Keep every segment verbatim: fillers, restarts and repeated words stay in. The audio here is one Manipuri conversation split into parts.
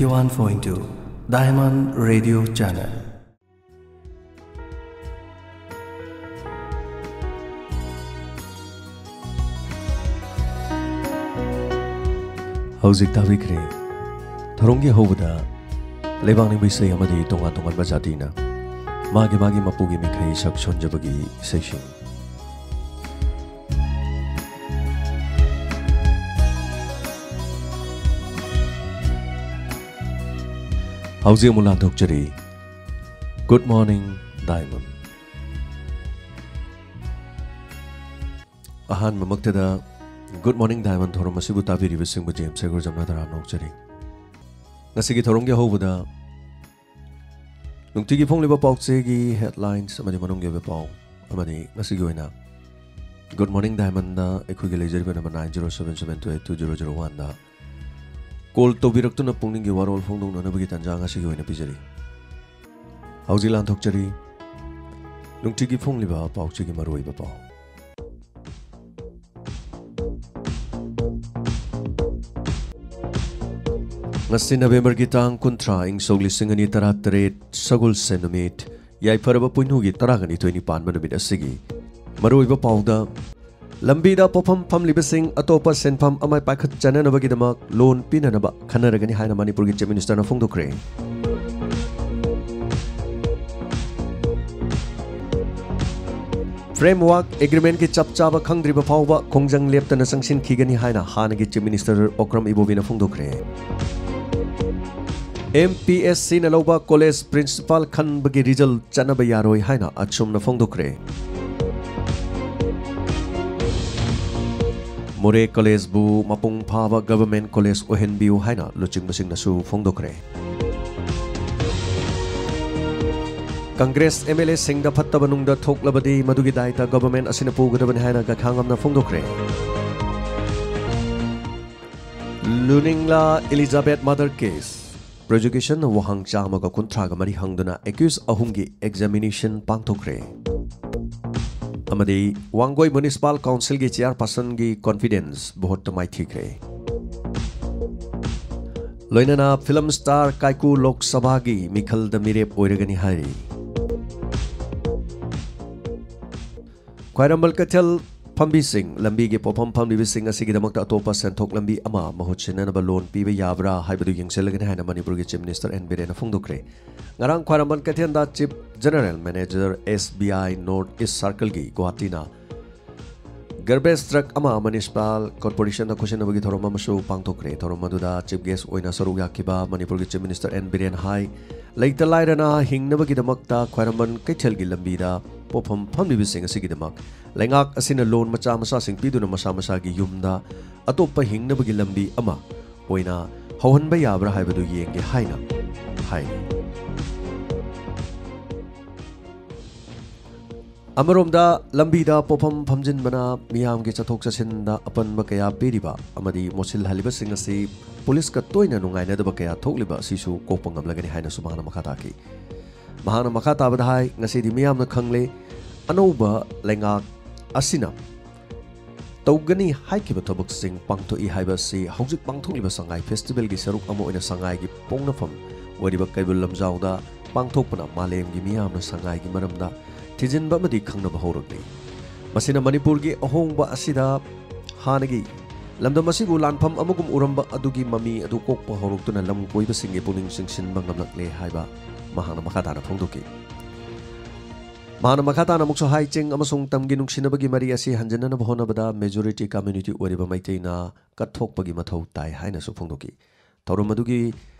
One point two Diamond Radio Channel. ꯍꯧꯖꯤꯛ ꯇꯥꯕꯤꯈ꯭ꯔꯦ ꯊꯧꯔꯝꯒꯤ ꯍꯧꯕꯗ ꯂꯩꯕꯥꯛ ꯅꯤꯡꯕ ꯏꯁꯩ ꯑꯃꯗꯤ ꯇꯣꯉꯥꯟ ꯇꯣꯉꯥꯟꯕ ꯖꯥꯇꯤꯅ ꯃꯥꯒꯤ ꯃꯥꯒꯤ ꯃꯄꯨꯒꯤ ꯃꯤꯈꯩ ꯁꯛ ꯁꯣꯟꯖꯕꯒꯤ ꯏꯁꯩꯁꯤꯡ꯫ ꯍꯧꯖꯤꯛ ꯑꯃꯨꯛ ꯂꯥꯟꯊꯣꯛꯆꯔꯤ Good Morning Diamond꯫ ꯑꯍꯥꯟꯕꯃꯛꯇꯗ Good Morning Diamond ꯊꯧꯔꯝ ꯑꯁꯤꯕꯨ ꯇꯥꯕꯤꯔꯤꯕꯁꯤꯡꯕꯨ ꯖꯦꯝꯁ ꯁꯦꯒꯨꯔꯖꯝꯅ ꯇꯔꯥꯝꯅ ꯑꯣꯛꯆꯔꯤ꯫ ꯉꯁꯤꯒꯤ ꯊꯧꯔꯝꯒꯤ ꯑꯍꯧꯕꯗ ꯅꯨꯡꯇꯤꯒꯤ ꯐꯣꯡꯂꯤꯕ ꯄꯥꯎꯆꯦꯒꯤ headlines ꯑꯃꯗꯤ ꯃꯅꯨꯡꯒꯤ ꯑꯣꯏꯕ ꯄꯥꯎ ꯑꯃꯗꯤ ꯉꯁꯤꯒꯤ ꯑꯣꯏꯅ Good Morning Diamondꯗ ꯑꯩꯈꯣꯏꯒꯤ ꯂꯩꯖꯔꯤꯕ number nine zero seven seven two eight two zero zero oneꯗ call ꯇꯧꯕꯤꯔꯛꯇꯨꯅ ꯄꯨꯛꯅꯤꯡꯒꯤ ꯋꯥꯔꯣꯜ ꯐꯣꯡꯗꯣꯛꯅꯅꯕꯒꯤ ꯇꯥꯟꯖꯥ ꯉꯁꯤꯒꯤ ꯑꯣꯏꯅ ꯄꯤꯖꯔꯤ꯫ ꯍꯧꯖꯤꯛ ꯂꯥꯟꯊꯣꯛꯆꯔꯤ ꯅꯨꯡꯇꯤꯒꯤ ꯐꯣꯡꯂꯤꯕ ꯄꯥꯎꯆꯦꯒꯤ ꯃꯔꯨꯑꯣꯏꯕ ꯄꯥꯎ꯫ ꯉꯁꯤ ꯅꯕꯦꯝꯕꯔꯒꯤ ꯇꯥꯡ ꯀꯨꯟꯊ꯭ꯔꯥ, ꯏꯪ ꯁꯣꯛ ꯂꯤꯁꯤꯡ ꯑꯅꯤ ꯇꯔꯥꯇꯔꯦꯠ, ꯁꯒꯣꯜꯁꯦꯟ ꯅꯨꯃꯤꯠ, ꯌꯥꯏꯐꯔꯕ ꯄꯣꯏꯅꯨꯒꯤ ꯇꯔꯥꯒ ꯅꯤꯊꯣꯏꯅꯤ ꯄꯥꯟꯕ ꯅꯨꯃꯤꯠ ꯑꯁꯤꯒꯤ ꯃꯔꯨꯑꯣꯏꯕ ꯄꯥꯎꯗ, ꯂꯝꯕꯤꯗ ꯄꯣꯠꯐꯝ ꯐꯝꯂꯤꯕꯁꯤꯡ ꯑꯇꯣꯞꯄ ꯁꯦꯟꯐꯝ ꯑꯃ ꯄꯥꯏꯈꯠꯆꯅꯅꯕꯒꯤꯗꯃꯛ loan ꯄꯤꯅꯅꯕ ꯈꯟꯅꯔꯒꯅꯤ ꯍꯥꯏꯅ ꯃꯅꯤꯄꯨꯔꯒꯤ Chief Ministerꯅ ꯐꯣꯡꯗꯣꯛꯈ꯭ꯔꯦ꯫ Framework Agreementꯀꯤ ꯆꯞ ꯆꯥꯕ ꯈꯪꯗ꯭ꯔꯤꯕ ꯐꯥꯎꯕ ꯈꯣꯡꯖꯪ ꯂꯦꯞꯇꯅ ꯆꯪꯁꯤꯟꯈꯤꯒꯅꯤ ꯍꯥꯏꯅ ꯍꯥꯟꯅꯒꯤ Chief Minister ꯑꯣꯀ꯭ꯔꯝ ꯏꯕꯣꯕꯤꯅ ꯐꯣꯡꯗꯣꯛꯈ꯭ꯔꯦ꯫ MPSCꯅ ꯂꯧꯕ college principal ꯈꯟꯕꯒꯤ result ꯆꯠꯅꯕ ꯌꯥꯔꯣꯏ ꯍꯥꯏꯅ ꯑꯆꯨꯝꯅ ꯐꯣꯡꯗꯣꯛꯈ꯭ꯔꯦ꯫ ꯃꯣꯔꯦ collegeꯕꯨ ꯃꯄꯨꯡ ꯐꯥꯕ government college ꯑꯣꯏꯍꯟꯕꯤꯌꯨ ꯍꯥꯏꯅ ꯂꯨꯆꯤꯡꯕꯁꯤꯡꯅꯁꯨ ꯐꯣꯡꯗꯣꯛꯈ꯭ꯔꯦ꯫ Congress MLAꯁꯤꯡꯗ ꯐꯠꯇꯕ ꯅꯨꯡꯗ ꯊꯣꯛꯂꯕꯗꯤ ꯃꯗꯨꯒꯤ ꯗꯥꯏꯇ government ꯑꯁꯤꯅ ꯄꯨꯒꯗꯕꯅꯤ ꯍꯥꯏꯅ ꯒꯈꯥꯉꯝꯅ ꯐꯣꯡꯗꯣꯛꯈ꯭ꯔꯦ꯫ ꯂꯨꯅꯤꯡꯂꯥ Elizabeth murder case, prosecutionꯅ ꯋꯥꯍꯪ ꯆꯥꯝꯃꯒ ꯀꯨꯟꯊ꯭ꯔꯥꯒ ꯃꯔꯤ ꯍꯪꯗꯨꯅ accused ꯑꯍꯨꯝꯒꯤ examination ꯄꯥꯡꯊꯣꯛꯈ꯭ꯔꯦ꯫ ꯑꯃꯗꯤ ꯋꯥꯡꯒꯣꯏ Municipal Councilꯒꯤ chairpersonꯒꯤ confidence voteꯇ ꯃꯥꯏꯊꯤꯈ꯭ꯔꯦ꯫ ꯂꯣꯏꯅꯅ ꯐꯤꯂꯝ ꯁ꯭ꯇꯥꯔ ꯀꯥꯏꯀꯨ ꯂꯣꯛ ꯁꯚꯥꯒꯤ ꯃꯤꯈꯜꯗ ꯃꯤꯔꯦꯞ ꯑꯣꯏꯔꯒꯅꯤ ꯍꯥꯏꯔꯤ꯫ ꯈ꯭ꯋꯥꯏꯔꯝꯕꯟ ꯀꯩꯊꯦꯜ ꯐꯝꯕꯤꯁꯤꯡ, ꯂꯝꯕꯤꯒꯤ ꯄꯣꯠꯐꯝ ꯐꯝꯂꯤꯕꯁꯤꯡ ꯑꯁꯤꯒꯤꯗꯃꯛꯇ ꯑꯇꯣꯞꯄ ꯁꯦꯟꯊꯣꯛ ꯂꯝꯕꯤ ꯑꯃ ꯃꯍꯨꯠ ꯁꯤꯟꯅꯅꯕ ꯂꯣꯟ ꯄꯤꯕ ꯌꯥꯕ꯭ꯔꯥ ꯍꯥꯏꯕꯗꯨ ꯌꯦꯡꯁꯤꯜꯂꯒꯅꯤ ꯍꯥꯏꯅ ꯃꯅꯤꯄꯨꯔꯒꯤ ꯆꯤꯐ ꯃꯤꯅꯤꯁꯇꯔ ꯑꯦꯟ ꯕꯤꯔꯦꯟꯅ ꯐꯣꯡꯗꯣꯛꯈ꯭ꯔꯦ꯫ ꯉꯔꯥꯡ ꯈ꯭ꯋꯥꯏꯔꯝꯕꯟ ꯀꯩꯊꯦꯜꯗ ꯆꯤꯐ ꯖꯦꯅꯔꯦꯜ ꯃꯦꯅꯦꯖꯔ ꯑꯦꯁ ꯕꯤ ꯑꯥꯏ ꯅꯣꯔꯠ ꯏꯁ ꯁꯥꯔꯀꯜꯒꯤ ꯒꯨꯋꯥꯍꯥꯇꯤꯅ ꯒꯥꯔꯕꯦꯖ ꯇ꯭ꯔꯛ ꯑꯃ ꯃ꯭ꯌꯨꯅꯤꯁꯤꯄꯥꯜ ꯀꯣꯔꯄꯣꯔꯦꯁꯟꯗ ꯈꯨꯠꯁꯤꯟꯅꯕꯒꯤ ꯊꯧꯔꯝ ꯑꯃꯁꯨ ꯄꯥꯡꯊꯣꯛꯈ꯭ꯔꯦ꯫ ꯊꯧꯔꯝ ꯑꯗꯨꯗ ꯆꯤꯐ ꯒꯦꯁ ꯑꯣꯏꯅ ꯁꯔꯨꯛ ꯌꯥꯈꯤꯕ ꯃꯅꯤꯄꯨꯔꯒꯤ ꯆꯤꯐ ꯃꯤꯅꯤꯁꯇꯔ ꯑꯦꯟ ꯕꯤꯔꯦꯟ ꯍꯥꯏ, ꯂꯩꯇ ꯂꯥꯏꯔꯅ ꯍꯤꯡꯅꯕꯒꯤꯗꯃꯛꯇ ꯈ꯭ꯋꯥꯏꯔꯝꯕꯟ ꯀꯩꯊꯦꯜꯒꯤ ꯂꯝꯕꯤꯗ ꯄꯣꯠꯐꯝ ꯐꯝꯂꯤꯕꯁꯤꯡ ꯑꯁꯤꯒꯤꯗꯃꯛ ꯂꯩꯉꯥꯛ ꯑꯁꯤꯅ ꯂꯣꯟ ꯃꯆꯥ ꯃꯆꯥꯁꯤꯡ ꯄꯤꯗꯨꯅ ꯃꯁꯥ ꯃꯁꯥꯒꯤ ꯌꯨꯝꯗ ꯑꯇꯣꯞꯄ ꯍꯤꯡꯅꯕꯒꯤ ꯂꯝꯕꯤ ꯑꯃ ꯑꯣꯏꯅ ꯍꯧꯍꯟꯕ ꯌꯥꯕ꯭ꯔꯥ ꯍꯥꯏꯕꯗꯨ ꯌꯦꯡꯒꯦ ꯍꯥꯏꯅ ꯍꯥꯏꯔꯤ꯫ ꯑꯃꯔꯣꯝꯗ, ꯂꯝꯕꯤꯗ ꯄꯣꯠꯐꯝ ꯐꯝꯖꯤꯟꯕꯅ ꯃꯤꯌꯥꯝꯒꯤ ꯆꯠꯊꯣꯛ ꯆꯠꯁꯤꯟꯗ ꯑꯄꯟꯕ ꯀꯌꯥ ꯄꯤꯔꯤꯕ ꯑꯃꯗꯤ ꯃꯣꯠꯁꯤꯜꯍꯜꯂꯤꯕꯁꯤꯡ ꯑꯁꯤ ꯄꯨꯂꯤꯁꯀ ꯇꯣꯏꯅ ꯅꯨꯡꯉꯥꯏꯅꯗꯕ ꯀꯌꯥ ꯊꯣꯛꯂꯤꯕ ꯑꯁꯤꯁꯨ ꯀꯣꯛꯄ ꯉꯝꯂꯒꯅꯤ ꯍꯥꯏꯅꯁꯨ ꯃꯍꯥꯛꯅ ꯃꯈꯥ ꯇꯥꯈꯤ꯫ ꯃꯍꯥꯛꯅ ꯃꯈꯥ ꯇꯥꯕꯗ ꯍꯥꯏ, ꯉꯁꯤꯗꯤ ꯃꯤꯌꯥꯝꯅ ꯈꯪꯂꯦ, ꯑꯅꯧꯕ ꯂꯩꯉꯥꯛ ꯑꯁꯤꯅ ꯇꯧꯒꯅꯤ ꯍꯥꯏꯈꯤꯕ ꯊꯕꯛꯁꯤꯡ ꯄꯥꯡꯊꯣꯛꯏ ꯍꯥꯏꯕ ꯑꯁꯤ ꯍꯧꯖꯤꯛ ꯄꯥꯡꯊꯣꯛꯂꯤꯕ ꯁꯉꯥꯏ ꯐꯦꯁꯇꯤꯚꯦꯜꯒꯤ ꯁꯔꯨꯛ ꯑꯃ ꯑꯣꯏꯅ ꯁꯉꯥꯏꯒꯤ ꯄꯣꯛꯅꯐꯝ ꯑꯣꯏꯔꯤꯕ ꯀꯩꯕꯨꯜ ꯂꯝꯖꯥꯎꯗ ꯄꯥꯡꯊꯣꯛꯄꯅ ꯃꯥꯂꯦꯝꯒꯤ ꯃꯤꯌꯥꯝꯅ ꯁꯉꯥꯏꯒꯤ ꯃꯔꯝꯗ ꯊꯤꯖꯤꯟꯕ ꯑꯃꯗꯤ ꯈꯪꯅꯕ ꯍꯧꯔꯛꯂꯤ꯫ ꯃꯁꯤꯅ ꯃꯅꯤꯄꯨꯔꯒꯤ ꯑꯍꯣꯡꯕ ꯑꯁꯤꯗ ꯍꯥꯟꯅꯒꯤ ꯂꯝꯗꯝ ꯑꯁꯤꯕꯨ ꯂꯥꯟꯐꯝ ꯑꯃꯒꯨꯝ ꯎꯔꯝꯕ ꯑꯗꯨꯒꯤ ꯃꯃꯤ ꯑꯗꯨ ꯀꯣꯛꯄ ꯍꯧꯔꯛꯇꯨꯅ ꯂꯝ ꯀꯣꯏꯕꯁꯤꯡꯒꯤ ꯄꯨꯛꯅꯤꯡ ꯆꯤꯡꯁꯤꯟꯕ ꯉꯝꯂꯛꯂꯦ ꯍꯥꯏꯕ ꯃꯍꯥꯛꯅ ꯃꯈꯥ ꯇꯥꯅ ꯐꯣꯡꯗꯣꯛꯈꯤ꯫ ꯃꯍꯥꯛꯅ ꯃꯈꯥ ꯇꯥꯅ ꯑꯃꯨꯛꯁꯨ ꯍꯥꯏ, ꯆꯤꯡ ꯑꯃꯁꯨꯡ ꯇꯝꯒꯤ ꯅꯨꯡꯁꯤꯅꯕꯒꯤ ꯃꯔꯤ ꯑꯁꯤ ꯍꯟꯖꯤꯟꯅꯅꯕ ꯍꯣꯠꯅꯕꯗ ꯃꯦꯖꯣꯔꯤꯇꯤ ꯀꯝꯃ꯭ꯌꯨꯅꯤꯇꯤ ꯑꯣꯏꯔꯤꯕ ꯃꯩꯇꯩꯅ ꯀꯠꯊꯣꯛꯄꯒꯤ ꯃꯊꯧ ꯇꯥꯏ ꯍꯥꯏꯅꯁꯨ ꯐꯣꯡꯗꯣꯛꯈꯤ꯫ ꯊꯧꯔꯝ ꯑꯗꯨꯒꯤ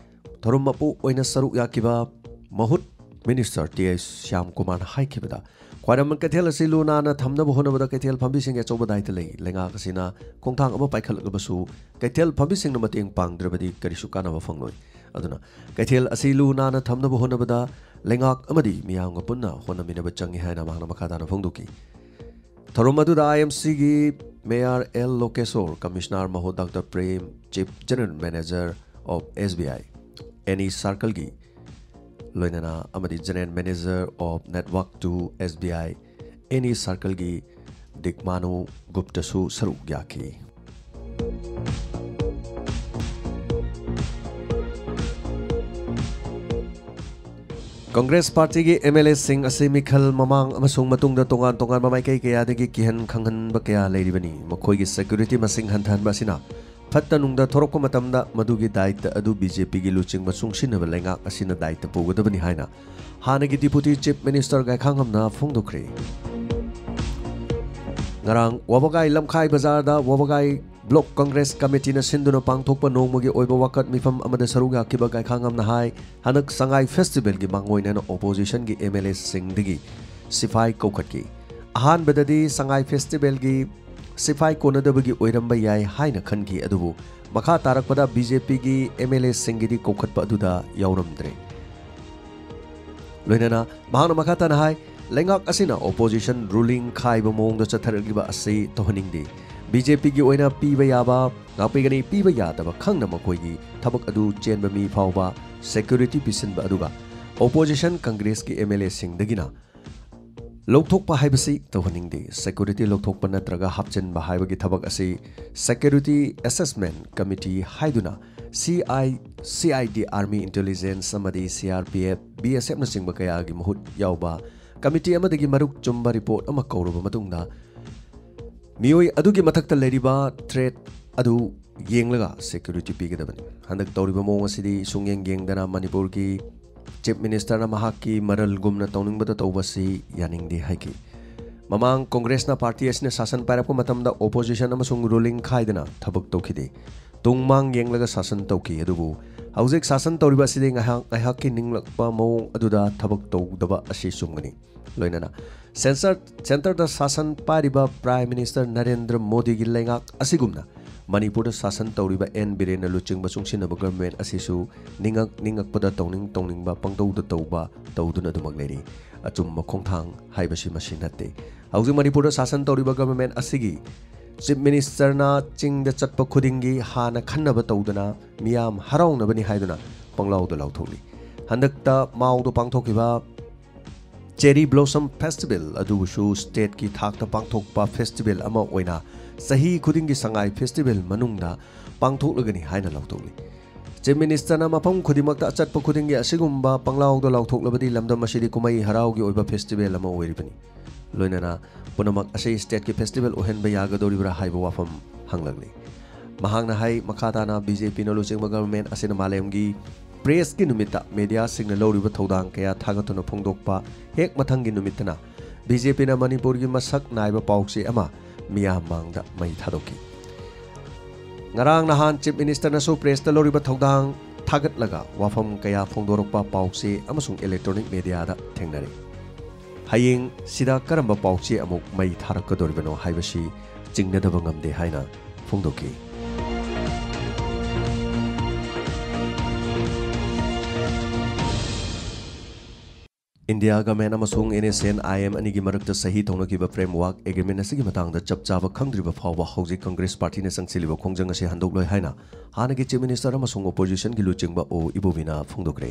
ꯊꯧꯔꯝ ꯃꯄꯨ ꯑꯣꯏꯅ ꯁꯔꯨꯛ ꯌꯥꯈꯤꯕ ꯃꯍꯨꯠ ꯃꯤꯅꯤꯁꯇꯔ ꯇꯤ ꯑꯩꯆ ꯁ꯭ꯌꯥꯝ ꯀꯨꯃꯥꯔꯅ ꯍꯥꯏꯈꯤꯕꯗ, ꯈ꯭ꯋꯥꯏꯔꯝꯕꯟ ꯀꯩꯊꯦꯜ ꯑꯁꯤ ꯂꯨ ꯅꯥꯟꯅ ꯊꯝꯅꯕ ꯍꯣꯠꯅꯕꯗ ꯀꯩꯊꯦꯜ ꯐꯝꯕꯤꯁꯤꯡꯒꯤ ꯑꯆꯧꯕ ꯗꯥꯏꯇ ꯂꯩ꯫ ꯂꯩꯉꯥꯛ ꯑꯁꯤꯅ ꯈꯣꯡꯊꯥꯡ ꯑꯃ ꯄꯥꯏꯈꯠꯂꯛꯂꯕꯁꯨ ꯀꯩꯊꯦꯜ ꯐꯝꯕꯤꯁꯤꯡꯅ ꯃꯇꯦꯡ ꯄꯥꯡꯗ꯭ꯔꯕꯗꯤ ꯀꯔꯤꯁꯨ ꯀꯥꯟꯅꯕ ꯐꯪꯂꯣꯏ꯫ ꯑꯗꯨꯅ ꯀꯩꯊꯦꯜ ꯑꯁꯤ ꯂꯨ ꯅꯥꯟꯅ ꯊꯝꯅꯕ ꯍꯣꯠꯅꯕꯗ ꯂꯩꯉꯥꯛ ꯑꯃꯗꯤ ꯃꯤꯌꯥꯝꯒ ꯄꯨꯟꯅ ꯍꯣꯠꯅꯃꯤꯟꯅꯕ ꯆꯪꯏ ꯍꯥꯏꯅ ꯃꯍꯥꯛꯅ ꯃꯈꯥ ꯇꯥꯅ ꯐꯣꯡꯗꯣꯛꯈꯤ꯫ ꯊꯧꯔꯝ ꯑꯗꯨꯗ ꯑꯥꯏ ꯑꯦꯝ ꯁꯤꯒꯤ ꯃꯦꯌꯔ ꯑꯦꯜ ꯂꯣꯀꯦꯁꯣꯔ, ꯀꯃꯤꯁꯅꯔ ꯃꯍꯨꯠ doctor Prem, chief general manager of S B I N E ꯁꯥꯔꯀꯜꯒꯤ ꯂꯣꯏꯅꯅ ꯑꯃꯗꯤ general manager of network two S B I N E ꯁꯥꯔꯀꯜꯒꯤ ꯗꯤꯛꯃꯥꯅꯨ ꯒꯨꯞꯇꯁꯨ ꯁꯔꯨꯛ ꯌꯥꯈꯤ꯫ ꯀꯪꯒ꯭ꯔꯦꯁ ꯄꯥꯔꯇꯤꯒꯤ ꯑꯦꯝ ꯑꯦꯜ ꯑꯦꯁꯤꯡ ꯑꯁꯤ ꯃꯤꯈꯜ ꯃꯃꯥꯡ ꯑꯃꯁꯨꯡ ꯃꯇꯨꯡꯗ ꯇꯣꯉꯥꯟ ꯇꯣꯉꯥꯟꯕ ꯃꯥꯏꯀꯩ ꯀꯌꯥꯗꯒꯤ ꯀꯤꯍꯟ ꯈꯪꯍꯟꯕ ꯀꯌꯥ ꯂꯩꯔꯤꯕꯅꯤ꯫ ꯃꯈꯣꯏꯒꯤ ꯁꯦꯀ꯭ꯌꯨꯔꯤꯇꯤ ꯃꯁꯤꯡ ꯍꯟꯊꯍꯟꯕ ꯑꯁꯤꯅ ꯐꯠꯇ ꯅꯨꯡꯗ ꯊꯣꯔꯛꯄ ꯃꯇꯝꯗ ꯃꯗꯨꯒꯤ ꯗꯥꯏꯇ ꯑꯗꯨ ꯕꯤ ꯖꯦ ꯄꯤꯒꯤ ꯂꯨꯆꯤꯡꯕ ꯆꯨꯡꯁꯤꯟꯅꯕ ꯂꯩꯉꯥꯛ ꯑꯁꯤꯅ ꯗꯥꯏꯇ ꯄꯨꯒꯗꯕꯅꯤ ꯍꯥꯏꯅ ꯍꯥꯟꯅꯒꯤ ꯗꯤꯄꯨꯇꯤ ꯆꯤꯐ ꯃꯤꯅꯤꯁꯇꯔ ꯒꯥꯏꯈꯥꯉꯝꯅ ꯐꯣꯡꯗꯣꯛꯈ꯭ꯔꯦ꯫ ꯉꯔꯥꯡ ꯋꯥꯕꯒꯥꯏ ꯂꯝꯈꯥꯏ ꯕꯖꯥꯔꯗ ꯋꯥꯕꯒꯥꯏ ꯕ꯭ꯂꯣꯛ ꯀꯪꯒ꯭ꯔꯦꯁ ꯀꯃꯤꯇꯤꯅ ꯁꯤꯟꯗꯨꯅ ꯄꯥꯡꯊꯣꯛꯄ ꯅꯣꯡꯃꯒꯤ ꯑꯣꯏꯕ ꯋꯥꯀꯠ ꯃꯤꯐꯝ ꯑꯃꯗ ꯁꯔꯨꯛ ꯌꯥꯈꯤꯕ ꯒꯥꯏꯈꯥꯉꯝꯅ ꯍꯥꯏ, ꯍꯟꯗꯛ ꯁꯉꯥꯏ ꯐꯦꯁꯇꯤꯚꯦꯜꯒꯤ ꯃꯥꯡꯑꯣꯏꯅꯅ ꯑꯣꯄꯣꯖꯤꯁꯟꯒꯤ ꯑꯦꯝ ꯑꯦꯜ ꯑꯦꯁꯤꯡꯗꯒꯤ ꯁꯤꯐꯥꯏ ꯀꯧꯈꯠꯈꯤ꯫ ꯑꯍꯥꯟꯕꯗꯗꯤ ꯁꯉꯥꯏ ꯐꯦꯁꯇꯤꯚꯦꯜꯒꯤ ꯁꯤꯐꯥꯏ ꯀꯣꯟꯅꯗꯕꯒꯤ ꯑꯣꯏꯔꯝꯕ ꯌꯥꯏ ꯍꯥꯏꯅ ꯈꯟꯈꯤ, ꯑꯗꯨꯕꯨ ꯃꯈꯥ ꯇꯥꯔꯛꯄꯗ ꯕꯤ ꯖꯦ ꯄꯤꯒꯤ ꯑꯦꯝ ꯑꯦꯜ ꯑꯦꯁꯤꯡꯒꯤꯗꯤ ꯀꯧꯈꯠꯄ ꯑꯗꯨꯗ ꯌꯥꯎꯔꯝꯗ꯭ꯔꯦ꯫ ꯂꯣꯏꯅꯅ ꯃꯍꯥꯛꯅ ꯃꯈꯥ ꯇꯥꯅ ꯍꯥꯏ, ꯂꯩꯉꯥꯛ ꯑꯁꯤꯅ ꯑꯣꯄꯣꯖꯤꯁꯟ ꯔꯨꯂꯤꯡ ꯈꯥꯏꯕ ꯃꯑꯣꯡꯗ ꯆꯠꯊꯔꯛꯂꯤꯕ ꯑꯁꯤ ꯇꯧꯍꯟꯅꯤꯡꯗꯦ꯫ ꯕꯤ ꯖꯦ ꯄꯤꯒꯤ ꯑꯣꯏꯅ ꯄꯤꯕ ꯌꯥꯕ ꯉꯥꯛꯄꯤꯒꯅꯤ, ꯄꯤꯕ ꯌꯥꯗꯕ ꯈꯪꯅ ꯃꯈꯣꯏꯒꯤ ꯊꯕꯛ ꯑꯗꯨ ꯆꯦꯟꯕ ꯃꯤ ꯐꯥꯎꯕ ꯁꯦꯀ꯭ꯌꯨꯔꯤꯇꯤ ꯄꯤꯁꯤꯟꯕ ꯑꯗꯨꯒ ꯑꯣꯄꯣꯖꯤꯁꯟ ꯀꯪꯒ꯭ꯔꯦꯁꯀꯤ ꯑꯦꯝ ꯑꯦꯜ ꯑꯦꯁꯤꯡꯗꯒꯤꯅ ꯂꯧꯊꯣꯛꯄ ꯍꯥꯏꯕꯁꯤ ꯇꯧꯍꯟꯅꯤꯡꯗꯦ꯫ ꯁꯦꯀ꯭ꯌꯨꯔꯤꯇꯤ ꯂꯧꯊꯣꯛꯄ ꯅꯠꯇ꯭ꯔꯒ ꯍꯥꯞꯆꯤꯟꯕ ꯍꯥꯏꯕꯒꯤ ꯊꯕꯛ ꯑꯁꯤ ꯁꯦꯀ꯭ꯌꯨꯔꯤꯇꯤ ꯑꯦꯁꯦꯁꯃꯦꯟ ꯀꯃꯤꯇꯤ ꯍꯥꯏꯗꯨꯅ C I, C I D, army intelligence ꯑꯃꯗꯤ C R P F, B S ꯑꯦꯐꯅꯆꯤꯡꯕ ꯀꯌꯥꯒꯤ ꯃꯍꯨꯠ ꯌꯥꯎꯕ ꯀꯃꯤꯇꯤ ꯑꯃꯗꯒꯤ ꯃꯔꯨꯞ ꯆꯨꯝꯕ ꯔꯤꯄꯣꯔꯠ ꯑꯃ ꯀꯧꯔꯕ ꯃꯇꯨꯡꯗ ꯃꯤꯑꯣꯏ ꯑꯗꯨꯒꯤ ꯃꯊꯛꯇ ꯂꯩꯔꯤꯕ ꯊ꯭ꯔꯦꯠ ꯑꯗꯨ ꯌꯦꯡꯂꯒ ꯁꯦꯀ꯭ꯌꯨꯔꯤꯇꯤ ꯄꯤꯒꯗꯕꯅꯤ꯫ ꯍꯟꯗꯛ ꯇꯧꯔꯤꯕ ꯃꯑꯣꯡ ꯑꯁꯤꯗꯤ ꯁꯨꯡꯌꯦꯡ ꯌꯦꯡꯗꯅ ꯃꯅꯤꯄꯨꯔꯒꯤ ꯆꯤꯐ ꯃꯤꯅꯤꯁꯇꯔꯅ ꯃꯍꯥꯛꯀꯤ ꯃꯔꯜꯒꯨꯝꯅ ꯇꯧꯅꯤꯡꯕꯗ ꯇꯧꯕꯁꯤ ꯌꯥꯅꯤꯡꯗꯦ ꯍꯥꯏꯈꯤ꯫ ꯃꯃꯥꯡ ꯀꯣꯡꯒ꯭ꯔꯦꯁꯅ ꯄꯥꯔꯇꯤ ꯑꯁꯤꯅ ꯁꯥꯁꯟ ꯄꯥꯏꯔꯛꯄ ꯃꯇꯝꯗ ꯑꯣꯄꯣꯖꯤꯁꯟ ꯑꯃꯁꯨꯡ ꯔꯨꯂꯤꯡ ꯈꯥꯏꯗꯅ ꯊꯕꯛ ꯇꯧꯈꯤꯗꯦ꯫ ꯇꯨꯡ ꯃꯥꯡ ꯌꯦꯡꯂꯒ ꯁꯥꯁꯟ ꯇꯧꯈꯤ, ꯑꯗꯨꯕꯨ ꯍꯧꯖꯤꯛ ꯁꯥꯁꯟ ꯇꯧꯔꯤꯕ ꯑꯁꯤꯗꯤ ꯉꯥꯏꯍꯥꯛ ꯉꯥꯏꯍꯥꯛꯀꯤ ꯅꯤꯡꯂꯛꯄ ꯃꯑꯣꯡ ꯑꯗꯨꯗ ꯊꯕꯛ ꯇꯧꯗꯕ ꯑꯁꯤ ꯆꯨꯝꯒꯅꯤ꯫ ꯂꯣꯏꯅꯅ ꯁꯦꯟꯁꯔ, ꯁꯦꯟꯇꯔꯗ ꯁꯥꯁꯟ ꯄꯥꯏꯔꯤꯕ ꯄ꯭ꯔꯥꯏꯝ ꯃꯤꯅꯤꯁꯇꯔ ꯅꯔꯦꯟꯗ꯭ꯔ ꯃꯣꯗꯤꯒꯤ ꯂꯩꯉꯥꯛ ꯑꯁꯤꯒꯨꯝꯅ ꯃꯅꯤꯄꯨꯔꯗ ꯁꯥꯁꯟ ꯇꯧꯔꯤꯕ ꯑꯦꯟ ꯕꯤꯔꯦꯟꯅ ꯂꯨꯆꯤꯡꯕ ꯆꯨꯡꯁꯤꯟꯅꯕ ꯒꯚꯔꯟꯃꯦꯟꯠ ꯑꯁꯤꯁꯨ ꯅꯤꯡꯉꯛ ꯅꯤꯡꯉꯛꯄꯗ ꯇꯧꯅꯤꯡ ꯇꯧꯅꯤꯡꯕ ꯄꯪꯇꯧꯗ ꯇꯧꯕ ꯇꯧꯗꯨꯅ ꯑꯗꯨꯃꯛ ꯂꯩꯔꯤ꯫ ꯑꯆꯨꯝꯕ ꯈꯣꯡꯊꯥꯡ ꯍꯥꯏꯕꯁꯤ ꯃꯁꯤ ꯅꯠꯇꯦ꯫ ꯍꯧꯖꯤꯛ ꯃꯅꯤꯄꯨꯔꯗ ꯁꯥꯁꯟ ꯇꯧꯔꯤꯕ ꯒꯚꯔꯟꯃꯦꯟꯠ ꯑꯁꯤꯒꯤ ꯆꯤꯐ ꯃꯤꯅꯤꯁꯇꯔꯅ ꯆꯤꯡꯗ ꯆꯠꯄ ꯈꯨꯗꯤꯡꯒꯤ ꯍꯥꯟꯅ ꯈꯟꯅꯕ ꯇꯧꯗꯅ ꯃꯤꯌꯥꯝ ꯍꯔꯥꯎꯅꯕꯅꯤ ꯍꯥꯏꯗꯨꯅ ꯄꯪꯂꯥꯎꯗ ꯂꯥꯎꯊꯣꯛꯂꯤ꯫ ꯍꯟꯗꯛꯇ ꯃꯥꯎꯗ ꯄꯥꯡꯊꯣꯛꯈꯤꯕ ꯆꯦꯔꯤ ꯕ꯭ꯂꯣꯁꯝ ꯐꯦꯁꯇꯤꯚꯦꯜ ꯑꯗꯨꯕꯨꯁꯨ ꯁ꯭ꯇꯦꯠꯀꯤ ꯊꯥꯛꯇ ꯄꯥꯡꯊꯣꯛꯄ ꯐꯦꯁꯇꯤꯚꯦꯜ ꯑꯃ ꯑꯣꯏꯅ ꯆꯍꯤ ꯈꯨꯗꯤꯡꯒꯤ ꯁꯉꯥꯏ ꯐꯦꯁꯇꯤꯚꯦꯜ ꯃꯅꯨꯡꯗ ꯄꯥꯡꯊꯣꯛꯂꯒꯅꯤ ꯍꯥꯏꯅ ꯂꯥꯎꯊꯣꯛꯂꯤ꯫ ꯆꯤꯐ ꯃꯤꯅꯤꯁꯇꯔꯅ ꯃꯐꯝ ꯈꯨꯗꯤꯡꯃꯛꯇ ꯑꯆꯠꯄ ꯈꯨꯗꯤꯡꯒꯤ ꯑꯁꯤꯒꯨꯝꯕ ꯄꯪꯂꯥꯎꯗ ꯂꯥꯎꯊꯣꯛꯂꯕꯗꯤ ꯂꯝꯗꯝ ꯑꯁꯤꯗꯤ ꯀꯨꯝꯍꯩ ꯍꯔꯥꯎꯒꯤ ꯑꯣꯏꯕ ꯐꯦꯁꯇꯤꯚꯦꯜ ꯑꯃ ꯑꯣꯏꯔꯤꯕꯅꯤ꯫ ꯂꯣꯏꯅꯅ ꯄꯨꯝꯅꯃꯛ ꯑꯁꯤ ꯁ꯭ꯇꯦꯠꯀꯤ ꯐꯦꯁꯇꯤꯚꯦꯜ ꯑꯣꯏꯍꯟꯕ ꯌꯥꯒꯗꯧꯔꯤꯕ꯭ꯔꯥ ꯍꯥꯏꯕ ꯋꯥꯐꯝ ꯍꯪꯂꯛꯂꯤ꯫ ꯃꯍꯥꯛꯅ ꯍꯥꯏ, ꯃꯈꯥ ꯇꯥꯅ ꯕꯤ ꯖꯦ ꯄꯤꯅ ꯂꯨꯆꯤꯡꯕ ꯒꯚꯔꯟꯃꯦꯟꯠ ꯑꯁꯤꯅ ꯃꯥꯂꯦꯝꯒꯤ ꯄ꯭ꯔꯦꯁꯀꯤ ꯅꯨꯃꯤꯠꯇ ꯃꯦꯗꯤꯌꯥꯁꯤꯡꯅ ꯂꯧꯔꯤꯕ ꯊꯧꯗꯥꯡ ꯀꯌꯥ ꯊꯥꯒꯠꯇꯨꯅ ꯐꯣꯡꯗꯣꯛꯄ ꯍꯦꯛ ꯃꯊꯪꯒꯤ ꯅꯨꯃꯤꯠꯇꯅ ꯕꯤ ꯖꯦ ꯄꯤꯅ ꯃꯅꯤꯄꯨꯔꯒꯤ ꯃꯁꯛ ꯅꯥꯏꯕ ꯄꯥꯎꯆꯦ ꯑꯃ ꯃꯤꯌꯥꯝ ꯃꯥꯡꯗ ꯃꯩ ꯊꯥꯗꯣꯛꯈꯤ꯫ ꯉꯔꯥꯡ ꯅꯍꯥꯟ ꯆꯤꯐ ꯃꯤꯅꯤꯁꯇꯔꯅꯁꯨ ꯄ꯭ꯔꯦꯁꯇ ꯂꯧꯔꯤꯕ ꯊꯧꯗꯥꯡ ꯊꯥꯒꯠꯂꯒ ꯋꯥꯐꯝ ꯀꯌꯥ ꯐꯣꯡꯗꯣꯔꯛꯄ ꯄꯥꯎꯆꯦ ꯑꯃꯁꯨꯡ ꯏꯂꯦꯛꯇ꯭ꯔꯣꯅꯤꯛ ꯃꯦꯗꯤꯌꯥꯗ ꯊꯦꯡꯅꯔꯦ꯫ ꯍꯌꯦꯡ ꯁꯤꯗ ꯀꯔꯝꯕ ꯄꯥꯎꯆꯦ ꯑꯃꯨꯛ ꯃꯩ ꯊꯥꯔꯛꯀꯗꯧꯔꯤꯕꯅꯣ ꯍꯥꯏꯕꯁꯤ ꯆꯤꯡꯅꯗꯕ ꯉꯝꯗꯦ ꯍꯥꯏꯅ ꯐꯣꯡꯗꯣꯛꯈꯤ꯫ ꯏꯟꯗꯤꯌꯥ ꯒꯚꯔꯟꯃꯦꯟꯠ ꯑꯃꯁꯨꯡ N S and I M ꯑꯅꯤꯒꯤ ꯃꯔꯛꯇ ꯁꯍꯤ ꯇꯧꯅꯈꯤꯕ ꯐ꯭ꯔꯦꯝꯋꯥꯔꯛ ꯑꯦꯒ꯭ꯔꯤꯃꯦꯟꯠ ꯑꯁꯤꯒꯤ ꯃꯇꯥꯡꯗ ꯆꯞ ꯆꯥꯕ ꯈꯪꯗ꯭ꯔꯤꯕ ꯐꯥꯎꯕ ꯍꯧꯖꯤꯛ ꯀꯪꯒ꯭ꯔꯦꯁ ꯄꯥꯔꯇꯤꯅ ꯆꯪꯁꯤꯜꯂꯤꯕ ꯈꯣꯡꯖꯪ ꯑꯁꯤ ꯍꯟꯗꯣꯛꯂꯣꯏ ꯍꯥꯏꯅ ꯍꯥꯟꯅꯒꯤ ꯆꯤꯐ ꯃꯤꯅꯤꯁꯇꯔ ꯑꯃꯁꯨꯡ ꯑꯣꯄꯣꯖꯤꯁꯟꯒꯤ ꯂꯨꯆꯤꯡꯕ ꯑꯣ ꯏꯕꯣꯕꯤꯅ ꯐꯣꯡꯗꯣꯛꯈ꯭ꯔꯦ꯫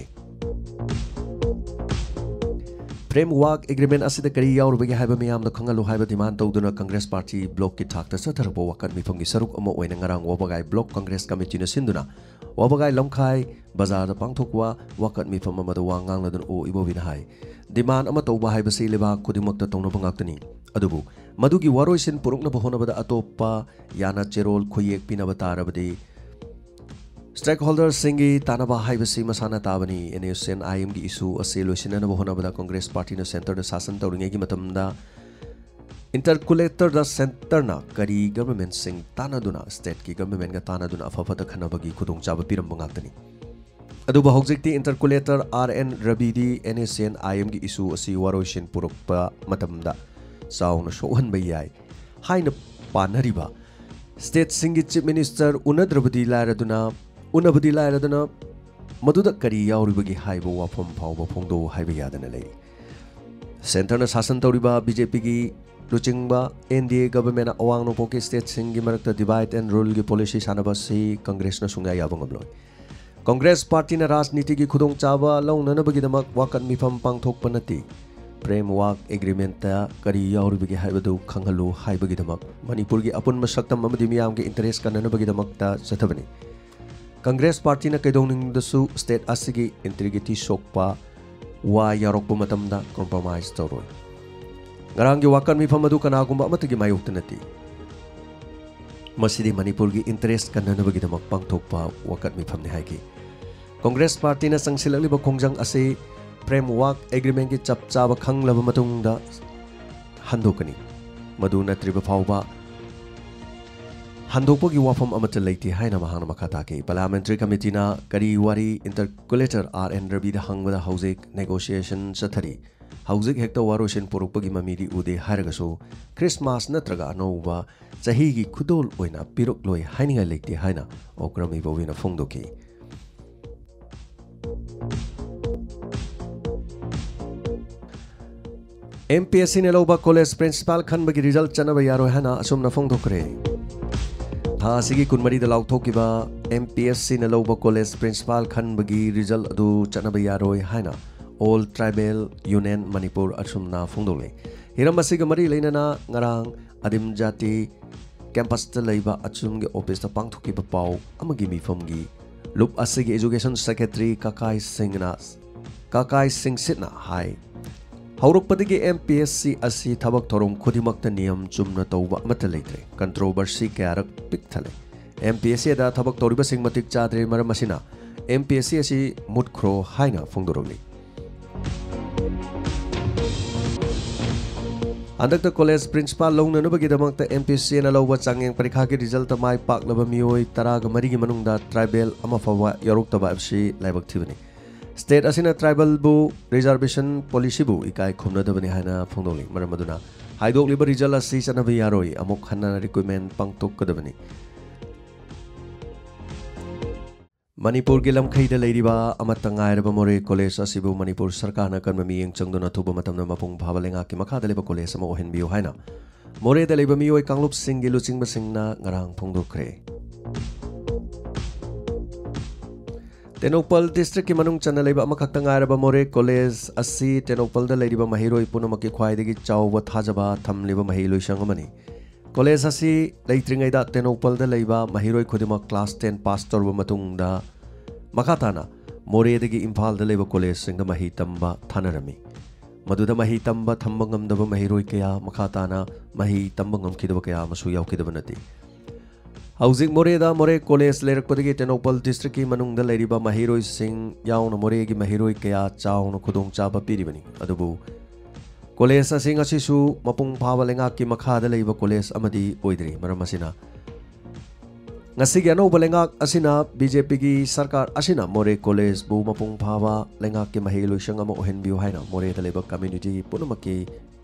ꯐ꯭ꯔꯦꯝꯋꯥꯔꯛ ꯑꯦꯒ꯭ꯔꯤꯃꯦꯟꯠ ꯑꯁꯤꯗ ꯀꯔꯤ ꯌꯥꯎꯔꯤꯕꯒꯦ ꯍꯥꯏꯕ ꯃꯤꯌꯥꯝꯗ ꯈꯪꯍꯜꯂꯨ ꯍꯥꯏꯕ ꯗꯤꯃꯥꯟ ꯇꯧꯗꯨꯅ ꯀꯪꯒ꯭ꯔꯦꯁ ꯄꯥꯔꯇꯤ ꯕ꯭ꯂꯣꯛꯀꯤ ꯊꯥꯛꯇ ꯆꯠꯊꯔꯛꯄ ꯋꯥꯀꯠ ꯃꯤꯐꯝꯒꯤ ꯁꯔꯨꯛ ꯑꯃ ꯑꯣꯏꯅ ꯉꯔꯥꯡ ꯋꯥꯕꯒꯥꯏ ꯕ꯭ꯂꯣꯛ ꯀꯪꯒ꯭ꯔꯦꯁ ꯀꯃꯤꯇꯤꯅ ꯁꯤꯟꯗꯨꯅ ꯋꯥꯕꯒꯥꯏ ꯂꯝꯈꯥꯏ ꯕꯖꯥꯔꯗ ꯄꯥꯡꯊꯣꯛꯄ ꯋꯥꯀꯠ ꯃꯤꯐꯝ ꯑꯃꯗ ꯋꯥ ꯉꯥꯡꯂꯗꯨꯅ ꯑꯣ ꯏꯕꯣꯕꯤꯅ ꯍꯥꯏ, ꯗꯤꯃꯥꯟ ꯑꯃ ꯇꯧꯕ ꯍꯥꯏꯕꯁꯤ ꯂꯩꯕꯥꯛ ꯈꯨꯗꯤꯡꯃꯛꯇ ꯇꯧꯅꯕ ꯉꯥꯛꯇꯅꯤ꯫ ꯑꯗꯨꯕꯨ ꯃꯗꯨꯒꯤ ꯋꯥꯔꯣꯏꯁꯤꯟ ꯄꯨꯔꯛꯅꯕ ꯍꯣꯠꯅꯕꯗ ꯑꯇꯣꯞꯄ ꯌꯥꯅ ꯆꯦꯔꯣꯜ ꯈꯨꯌꯦꯛ ꯄꯤꯅꯕ ꯇꯥꯔꯕꯗꯤ ꯁ꯭ꯇꯦꯛꯍꯣꯜꯗꯔꯁꯤꯡꯒꯤ ꯇꯥꯟꯅꯕ ꯍꯥꯏꯕꯁꯤ ꯃꯁꯥꯅ ꯇꯥꯕꯅꯤ꯫ ꯑꯦꯟ ꯑꯦꯁ ꯑꯦꯟ ꯑꯥꯏ ꯑꯦꯝꯒꯤ ꯏꯁꯨ ꯑꯁꯤ ꯂꯣꯏꯁꯤꯟꯅꯅꯕ ꯍꯣꯠꯅꯕꯗ ꯀꯪꯒ꯭ꯔꯦꯁ ꯄꯥꯔꯇꯤꯅ ꯁꯦꯟꯇꯔꯗ ꯁꯥꯁꯟ ꯇꯧꯔꯤꯉꯩꯒꯤ ꯃꯇꯝꯗ ꯏꯟꯇꯔꯀꯨꯂꯦꯇꯔꯗ ꯁꯦꯟꯇꯔꯅ ꯀꯔꯤ ꯒꯚꯔꯟꯃꯦꯟꯠꯁꯤꯡ ꯇꯥꯟꯅꯗꯨꯅ, ꯁ꯭ꯇꯦꯠꯀꯤ ꯒꯚꯔꯟꯃꯦꯟꯠꯒ ꯇꯥꯟꯅꯗꯨꯅ ꯑꯐ ꯐꯠꯇ ꯈꯟꯅꯕꯒꯤ ꯈꯨꯗꯣꯡꯆꯥꯕ ꯄꯤꯔꯝꯕ ꯉꯥꯛꯇꯅꯤ꯫ ꯑꯗꯨꯕꯨ ꯍꯧꯖꯤꯛꯇꯤ ꯏꯟꯇꯔꯀꯨꯂꯦꯇꯔ ꯑꯥꯔ ꯑꯦꯟ ꯔꯕꯤꯗꯤ ꯑꯦꯟ ꯑꯦꯁ ꯑꯦꯟ ꯑꯥꯏ ꯑꯦꯝꯒꯤ ꯏꯁꯨ ꯑꯁꯤ ꯋꯥꯔꯣꯏꯁꯤꯟ ꯄꯨꯔꯛꯄ ꯃꯇꯝꯗ ꯆꯥꯎꯅ ꯁꯣꯛꯍꯟꯕ ꯌꯥꯏ ꯍꯥꯏꯅ ꯄꯥꯅꯔꯤꯕ ꯁ꯭ꯇꯦꯠꯁꯤꯡꯒꯤ ꯆꯤꯐ ꯃꯤꯅꯤꯁꯇꯔ ꯎꯅꯗ꯭ꯔꯕꯗꯤ ꯂꯥꯏꯔꯗꯨꯅ, ꯎꯅꯕꯗꯤ ꯂꯥꯏꯔꯗꯨꯅ ꯃꯗꯨꯗ ꯀꯔꯤ ꯌꯥꯎꯔꯤꯕꯒꯦ ꯍꯥꯏꯕ ꯋꯥꯐꯝ ꯐꯥꯎꯕ ꯐꯣꯡꯗꯣꯛꯎ ꯍꯥꯏꯕ ꯌꯥꯗꯅ ꯂꯩ꯫ ꯁꯦꯟꯇꯔꯅ ꯁꯥꯁꯟ ꯇꯧꯔꯤꯕ ꯕꯤ ꯖꯦ ꯄꯤꯒꯤ ꯂꯨꯆꯤꯡꯕ ꯑꯦꯟ ꯗꯤ ꯑꯦ ꯒꯚꯔꯟꯃꯦꯟꯠꯅ ꯑꯋꯥꯡ ꯅꯣꯡꯄꯣꯛꯀꯤ ꯁ꯭ꯇꯦꯠꯁꯤꯡꯒꯤ ꯃꯔꯛꯇ ꯗꯤꯚꯥꯏꯗ ꯑꯦꯟ ꯔꯨꯜꯒꯤ ꯄꯣꯂꯤꯁꯤ ꯁꯥꯟꯅꯕ ꯑꯁꯤ ꯀꯪꯒ꯭ꯔꯦꯁꯅ ꯁꯨꯡꯌꯥ ꯌꯥꯕ ꯉꯝꯂꯣꯏ꯫ ꯀꯪꯒ꯭ꯔꯦꯁ ꯄꯥꯔꯇꯤꯅ ꯔꯥꯖꯅꯤꯇꯤꯒꯤ ꯈꯨꯗꯣꯡꯆꯥꯕ ꯂꯧꯅꯅꯕꯒꯤꯗꯃꯛ ꯋꯥꯀꯠ ꯃꯤꯐꯝ ꯄꯥꯡꯊꯣꯛꯄ ꯅꯠꯇꯦ꯫ ꯐ꯭ꯔꯦꯝꯋꯥꯔꯛ ꯑꯦꯒ꯭ꯔꯤꯃꯦꯟꯠꯇ ꯀꯔꯤ ꯌꯥꯎꯔꯤꯕꯒꯦ ꯍꯥꯏꯕꯗꯨ ꯈꯪꯍꯜꯂꯨ ꯍꯥꯏꯕꯒꯤꯗꯃꯛ, ꯃꯅꯤꯄꯨꯔꯒꯤ ꯑꯄꯨꯟꯕ ꯁꯛꯇꯝ ꯑꯃꯗꯤ ꯃꯤꯌꯥꯝꯒꯤ ꯏꯟꯇꯔꯦꯁ ꯀꯟꯅꯅꯕꯒꯤꯗꯃꯛꯇ ꯆꯠꯊꯕꯅꯤ꯫ ꯀꯪꯒ꯭ꯔꯦꯁ ꯄꯥꯔꯇꯤꯅ ꯀꯩꯗꯧꯅꯨꯡꯗꯁꯨ ꯁ꯭ꯇꯦꯠ ꯑꯁꯤꯒꯤ ꯏꯟꯇꯤꯒ꯭ꯔꯤꯇꯤ ꯁꯣꯛꯄ ꯋꯥ ꯌꯥꯎꯔꯛꯄ ꯃꯇꯝꯗ ꯀꯣꯝꯄ꯭ꯔꯣꯃꯥꯏꯖ ꯇꯧꯔꯣꯏ꯫ ꯉꯔꯥꯡꯒꯤ ꯋꯥꯀꯠ ꯃꯤꯐꯝ ꯑꯗꯨ ꯀꯅꯥꯒꯨꯝꯕ ꯑꯃꯠꯇꯒꯤ ꯃꯥꯌꯣꯛꯇ ꯅꯠꯇꯦ꯫ ꯃꯁꯤꯗꯤ ꯃꯅꯤꯄꯨꯔꯒꯤ ꯏꯟꯇꯔꯦꯁ ꯀꯟꯅꯅꯕꯒꯤꯗꯃꯛ ꯄꯥꯡꯊꯣꯛꯄ ꯋꯥꯀꯠ ꯃꯤꯐꯝꯅꯤ ꯍꯥꯏꯈꯤ꯫ ꯀꯪꯒ꯭ꯔꯦꯁ ꯄꯥꯔꯇꯤꯅ ꯆꯪꯁꯤꯜꯂꯛꯂꯤꯕ ꯈꯣꯡꯖꯪ ꯑꯁꯤ ꯐ꯭ꯔꯦꯝꯋꯥꯔꯛ ꯑꯦꯒ꯭ꯔꯤꯃꯦꯟꯒꯤ ꯆꯞ ꯆꯥꯕ ꯈꯪꯂꯕ ꯃꯇꯨꯡꯗ ꯍꯟꯗꯣꯛꯀꯅꯤ꯫ ꯃꯗꯨ ꯅꯠꯇ꯭ꯔꯤꯕ ꯐꯥꯎꯕ ꯍꯟꯗꯣꯛꯄꯒꯤ ꯋꯥꯐꯝ ꯑꯃꯠꯇ ꯂꯩꯇꯦ ꯍꯥꯏꯅ ꯃꯍꯥꯛꯅ ꯃꯈꯥ ꯇꯥꯈꯤ꯫ ꯄꯥꯔꯂꯤꯌꯥꯃꯦꯟꯇꯔꯤ ꯀꯃꯤꯇꯤꯅ ꯀꯔꯤ ꯋꯥꯔꯤ ꯏꯟꯇꯔꯀꯨꯂꯦꯇꯔ ꯑꯥꯔ ꯑꯦꯟ ꯔꯕꯤꯗ ꯍꯪꯕꯗ ꯍꯧꯖꯤꯛ ꯅꯦꯒꯣꯁꯤꯌꯦꯁꯟ ꯆꯠꯊꯔꯤ꯫ ꯍꯧꯖꯤꯛ ꯍꯦꯛꯇ ꯋꯥꯔꯣꯏꯁꯤꯟ ꯄꯨꯔꯛꯄꯒꯤ ꯃꯃꯤꯗꯤ ꯎꯗꯦ ꯍꯥꯏꯔꯒꯁꯨ ꯈ꯭ꯔꯤꯁꯃꯥꯁ ꯅꯠꯇ꯭ꯔꯒ ꯑꯅꯧꯕ ꯆꯍꯤꯒꯤ ꯈꯨꯗꯣꯜ ꯑꯣꯏꯅ ꯄꯤꯔꯛꯂꯣꯏ ꯍꯥꯏꯅꯤꯡꯉꯥꯏ ꯂꯩꯇꯦ ꯍꯥꯏꯅ ꯑꯣꯀ꯭ꯔꯝ ꯏꯕꯣꯕꯤꯅ ꯐꯣꯡꯗꯣꯛꯈꯤ꯫ ꯑꯦꯝ ꯄꯤ ꯑꯦꯁ ꯁꯤꯅ ꯂꯧꯕ ꯀꯣꯂꯦꯖ ꯄ꯭ꯔꯤꯟꯁꯤꯄꯥꯜ ꯈꯟꯕꯒꯤ ꯔꯤꯖꯜ ꯆꯠꯅꯕ ꯌꯥꯔꯣꯏ ꯍꯥꯏꯅ ꯑꯁꯨꯝꯅ ꯐꯣꯡꯗꯣꯛꯈ꯭ꯔꯦ꯫ ꯊꯥ ꯑꯁꯤꯒꯤ ꯀꯨꯟꯃꯔꯤꯗ ꯂꯥꯎꯊꯣꯛꯈꯤꯕ ꯑꯦꯝ ꯄꯤ ꯑꯦꯁ ꯁꯤꯅ ꯂꯧꯕ ꯀꯣꯂꯦꯖ ꯄ꯭ꯔꯤꯟꯁꯤꯄꯥꯜ ꯈꯟꯕꯒꯤ ꯔꯤꯖꯜ ꯑꯗꯨ ꯆꯠꯅꯕ ꯌꯥꯔꯣꯏ ꯍꯥꯏꯅ ꯑꯣꯜ ꯇ꯭ꯔꯥꯏꯕꯦꯜ ꯌꯨꯅꯤꯌꯟ ꯃꯅꯤꯄꯨꯔ ꯑꯁꯨꯝꯅ ꯐꯣꯡꯗꯣꯛꯂꯦ꯫ ꯍꯤꯔꯝ ꯑꯁꯤꯒ ꯃꯔꯤ ꯂꯩꯅꯅ ꯉꯔꯥꯡ ꯑꯗꯤꯝ ꯖꯥꯇꯤ ꯀꯦꯝꯄꯁꯇ ꯂꯩꯕ ꯑꯆꯨꯝꯒꯤ ꯑꯣꯐꯤꯁꯇ ꯄꯥꯡꯊꯣꯛꯈꯤꯕ ꯄꯥꯎ ꯑꯃꯒꯤ ꯃꯤꯐꯝꯒꯤ ꯂꯨꯞ ꯑꯁꯤꯒꯤ ꯑꯦꯖꯨꯀꯦꯁꯟ ꯁꯦꯀ꯭ꯔꯦꯇꯔꯤ ꯀꯀꯥꯏ ꯁꯤꯡꯅ, ꯀꯀꯥꯏ ꯁꯤꯡꯁꯤꯠꯅ ꯍꯥꯏ, ꯍꯧꯔꯛꯄꯗꯒꯤ ꯑꯦꯝ ꯄꯤ ꯑꯦꯁ ꯁꯤ ꯑꯁꯤ ꯊꯕꯛ ꯊꯧꯔꯝ ꯈꯨꯗꯤꯡꯃꯛꯇ ꯅꯤꯌꯝ ꯆꯨꯝꯅ ꯇꯧꯕ ꯑꯃꯠꯇ ꯂꯩꯇ꯭ꯔꯦ꯫ ꯀꯟꯇ꯭ꯔꯣꯚꯔꯁꯤ ꯀꯌꯥꯔꯛ ꯄꯤꯛ ꯊꯜꯂꯦ꯫ ꯑꯦꯝ ꯄꯤ ꯑꯦꯁ ꯁꯤꯗ ꯊꯕꯛ ꯇꯧꯔꯤꯕꯁꯤꯡ ꯃꯇꯤꯛ ꯆꯥꯗ꯭ꯔꯦ꯫ ꯃꯔꯝ ꯑꯁꯤꯅ ꯑꯦꯝ ꯄꯤ ꯑꯦꯁ ꯁꯤ ꯑꯁꯤ ꯃꯨꯠꯈ꯭ꯔꯣ ꯍꯥꯏꯅ ꯐꯣꯡꯗꯣꯔꯛꯂꯤ꯫ ꯍꯟꯗꯛꯇ ꯀꯣꯂꯦꯖ ꯄ꯭ꯔꯤꯟꯁꯤꯄꯥꯜ ꯂꯧꯅꯅꯕꯒꯤꯗꯃꯛꯇ ꯑꯦꯝ ꯄꯤ ꯑꯦꯁ ꯁꯤꯅ ꯂꯧꯕ ꯆꯥꯡꯌꯦꯡ ꯄꯔꯤꯈꯥꯒꯤ ꯔꯤꯖꯜꯇ ꯃꯥꯏ ꯄꯥꯛꯂꯕ ꯃꯤꯑꯣꯏ ꯇꯔꯥꯒ ꯃꯔꯤꯒꯤ ꯃꯅꯨꯡꯗ ꯇ꯭ꯔꯥꯏꯕꯦꯜ ꯑꯃ ꯐꯥꯎꯕ ꯌꯥꯎꯔꯛꯇꯕ ꯍꯥꯏꯕꯁꯤ ꯂꯥꯏꯕꯛ ꯊꯤꯕꯅꯤ꯫ ꯁ꯭ꯇꯦꯠ ꯑꯁꯤꯅ ꯇ꯭ꯔꯥꯏꯕꯦꯜꯕꯨ ꯔꯤꯖꯥꯔꯕꯦꯁꯟ ꯄꯣꯂꯤꯁꯤꯕꯨ ꯏꯀꯥꯏ ꯈꯨꯝꯅꯗꯕꯅꯤ ꯍꯥꯏꯅ ꯐꯣꯡꯗꯣꯛꯂꯤ꯫ ꯃꯔꯝ ꯑꯗꯨꯅ ꯍꯥꯏꯗꯣꯛꯂꯤꯕ ꯔꯤꯖꯜ ꯑꯁꯤ ꯆꯠꯅꯕ ꯌꯥꯔꯣꯏ꯫ ꯑꯃꯨꯛ ꯍꯟꯅ ꯔꯤꯀ꯭ꯔꯨꯠꯃꯦꯟ ꯄꯥꯡꯊꯣꯛꯀꯗꯕꯅꯤ꯫ ꯃꯅꯤꯄꯨꯔꯒꯤ ꯂꯝꯈꯩꯗ ꯂꯩꯔꯤꯕ ꯑꯃꯠꯇ ꯉꯥꯏꯔꯕ ꯃꯣꯔꯦ ꯀꯣꯂꯦꯖ ꯑꯁꯤꯕꯨ ꯃꯅꯤꯄꯨꯔ ꯁꯔꯀꯥꯔꯅ ꯑꯀꯟꯕ ꯃꯤꯠꯌꯦꯡ ꯆꯪꯗꯨꯅ ꯑꯊꯨꯕ ꯃꯇꯝꯗ ꯃꯄꯨꯡ ꯐꯥꯕ ꯂꯩꯉꯥꯛꯀꯤ ꯃꯈꯥꯗ ꯂꯩꯕ ꯀꯣꯂꯦꯖ ꯑꯃ ꯑꯣꯏꯍꯟꯕꯤꯌꯨ ꯍꯥꯏꯅ ꯃꯣꯔꯦꯗ ꯂꯩꯕ ꯃꯤꯑꯣꯏ ꯀꯥꯡꯂꯨꯞꯁꯤꯡꯒꯤ ꯂꯨꯆꯤꯡꯕꯁꯤꯡꯅ ꯉꯔꯥꯡ ꯐꯣꯡꯗꯣꯛꯈ꯭ꯔꯦ꯫ ꯇꯦꯡꯅꯧꯄꯜ ꯗꯤꯁꯇ꯭ꯔꯤꯛꯀꯤ ꯃꯅꯨꯡ ꯆꯟꯅ ꯂꯩꯕ ꯑꯃꯈꯛꯇ ꯉꯥꯏꯔꯕ ꯃꯣꯔꯦ ꯀꯣꯂꯦꯖ ꯑꯁꯤ ꯇꯦꯡꯅꯧꯄꯜꯗ ꯂꯩꯔꯤꯕ ꯃꯍꯩꯔꯣꯏ ꯄꯨꯝꯅꯃꯛꯀꯤ ꯈ꯭ꯋꯥꯏꯗꯒꯤ ꯆꯥꯎꯕ ꯊꯥꯖꯕ ꯊꯝꯂꯤꯕ ꯃꯍꯩ ꯂꯣꯏꯁꯪ ꯑꯃꯅꯤ꯫ ꯀꯣꯂꯦꯖ ꯑꯁꯤ ꯂꯩꯇ꯭ꯔꯤꯉꯩꯗ ꯇꯦꯡꯅꯧꯄꯜꯗ ꯂꯩꯕ ꯃꯍꯩꯔꯣꯏ ꯈꯨꯗꯤꯡꯃꯛ ꯀ꯭ꯂꯥꯁ ꯇꯦꯟ ꯄꯥꯁ ꯇꯧꯔꯕ ꯃꯇꯨꯡꯗ ꯃꯈꯥ ꯇꯥꯅ ꯃꯣꯔꯦꯗꯒꯤ ꯏꯝꯐꯥꯜꯗ ꯂꯩꯕ ꯀꯣꯂꯦꯖꯁꯤꯡꯗ ꯃꯍꯩ ꯇꯝꯕ ꯊꯥꯅꯔꯝꯃꯤ꯫ ꯃꯗꯨꯗ ꯃꯍꯩ ꯇꯝꯕ ꯊꯝꯕ ꯉꯝꯗꯕ ꯃꯍꯩꯔꯣꯏ ꯀꯌꯥ, ꯃꯈꯥ ꯇꯥꯅ ꯃꯍꯩ ꯇꯝꯕ ꯉꯝꯈꯤꯗꯕ ꯀꯌꯥ ꯑꯃꯁꯨ ꯌꯥꯎꯈꯤꯗꯕ ꯅꯠꯇꯦ꯫ ꯍꯧꯖꯤꯛ ꯃꯣꯔꯦꯗ ꯃꯣꯔꯦ ꯀꯣꯂꯦꯖ ꯂꯩꯔꯛꯄꯗꯒꯤ ꯇꯦꯡꯅꯧꯄꯜ ꯗꯤꯁꯇ꯭ꯔꯤꯛꯀꯤ ꯃꯅꯨꯡꯗ ꯂꯩꯔꯤꯕ ꯃꯍꯩꯔꯣꯏꯁꯤꯡ ꯌꯥꯎꯅ ꯃꯣꯔꯦꯒꯤ ꯃꯍꯩꯔꯣꯏ ꯀꯌꯥ ꯆꯥꯎꯅ ꯈꯨꯗꯣꯡꯆꯥꯕ ꯄꯤꯔꯤꯕꯅꯤ꯫ ꯑꯗꯨꯕꯨ ꯀꯣꯂꯦꯖ ꯑꯁꯤ ꯉꯁꯤꯁꯨ ꯃꯄꯨꯡ ꯐꯥꯕ ꯂꯩꯉꯥꯛꯀꯤ ꯃꯈꯥꯗ ꯂꯩꯕ ꯀꯣꯂꯦꯖ ꯑꯃꯗꯤ ꯑꯣꯏꯗ꯭ꯔꯤ꯫ ꯃꯔꯝ ꯑꯁꯤꯅ ꯉꯁꯤꯒꯤ ꯑꯅꯧꯕ ꯂꯩꯉꯥꯛ ꯑꯁꯤꯅ, ꯕꯤ ꯖꯦ ꯄꯤꯒꯤ ꯁꯔꯀꯥꯔ ꯑꯁꯤꯅ ꯃꯣꯔꯦ ꯀꯣꯂꯦꯖꯕꯨ ꯃꯄꯨꯡ ꯐꯥꯕ ꯂꯩꯉꯥꯛꯀꯤ ꯃꯍꯩ ꯂꯣꯏꯁꯪ ꯑꯃ ꯑꯣꯏꯍꯟꯕꯤꯌꯨ ꯍꯥꯏꯅ ꯃꯣꯔꯦꯗ ꯂꯩꯕ ꯀꯝꯃ꯭ꯌꯨꯅꯤꯇꯤ ꯄꯨꯝꯅꯃꯛꯀꯤ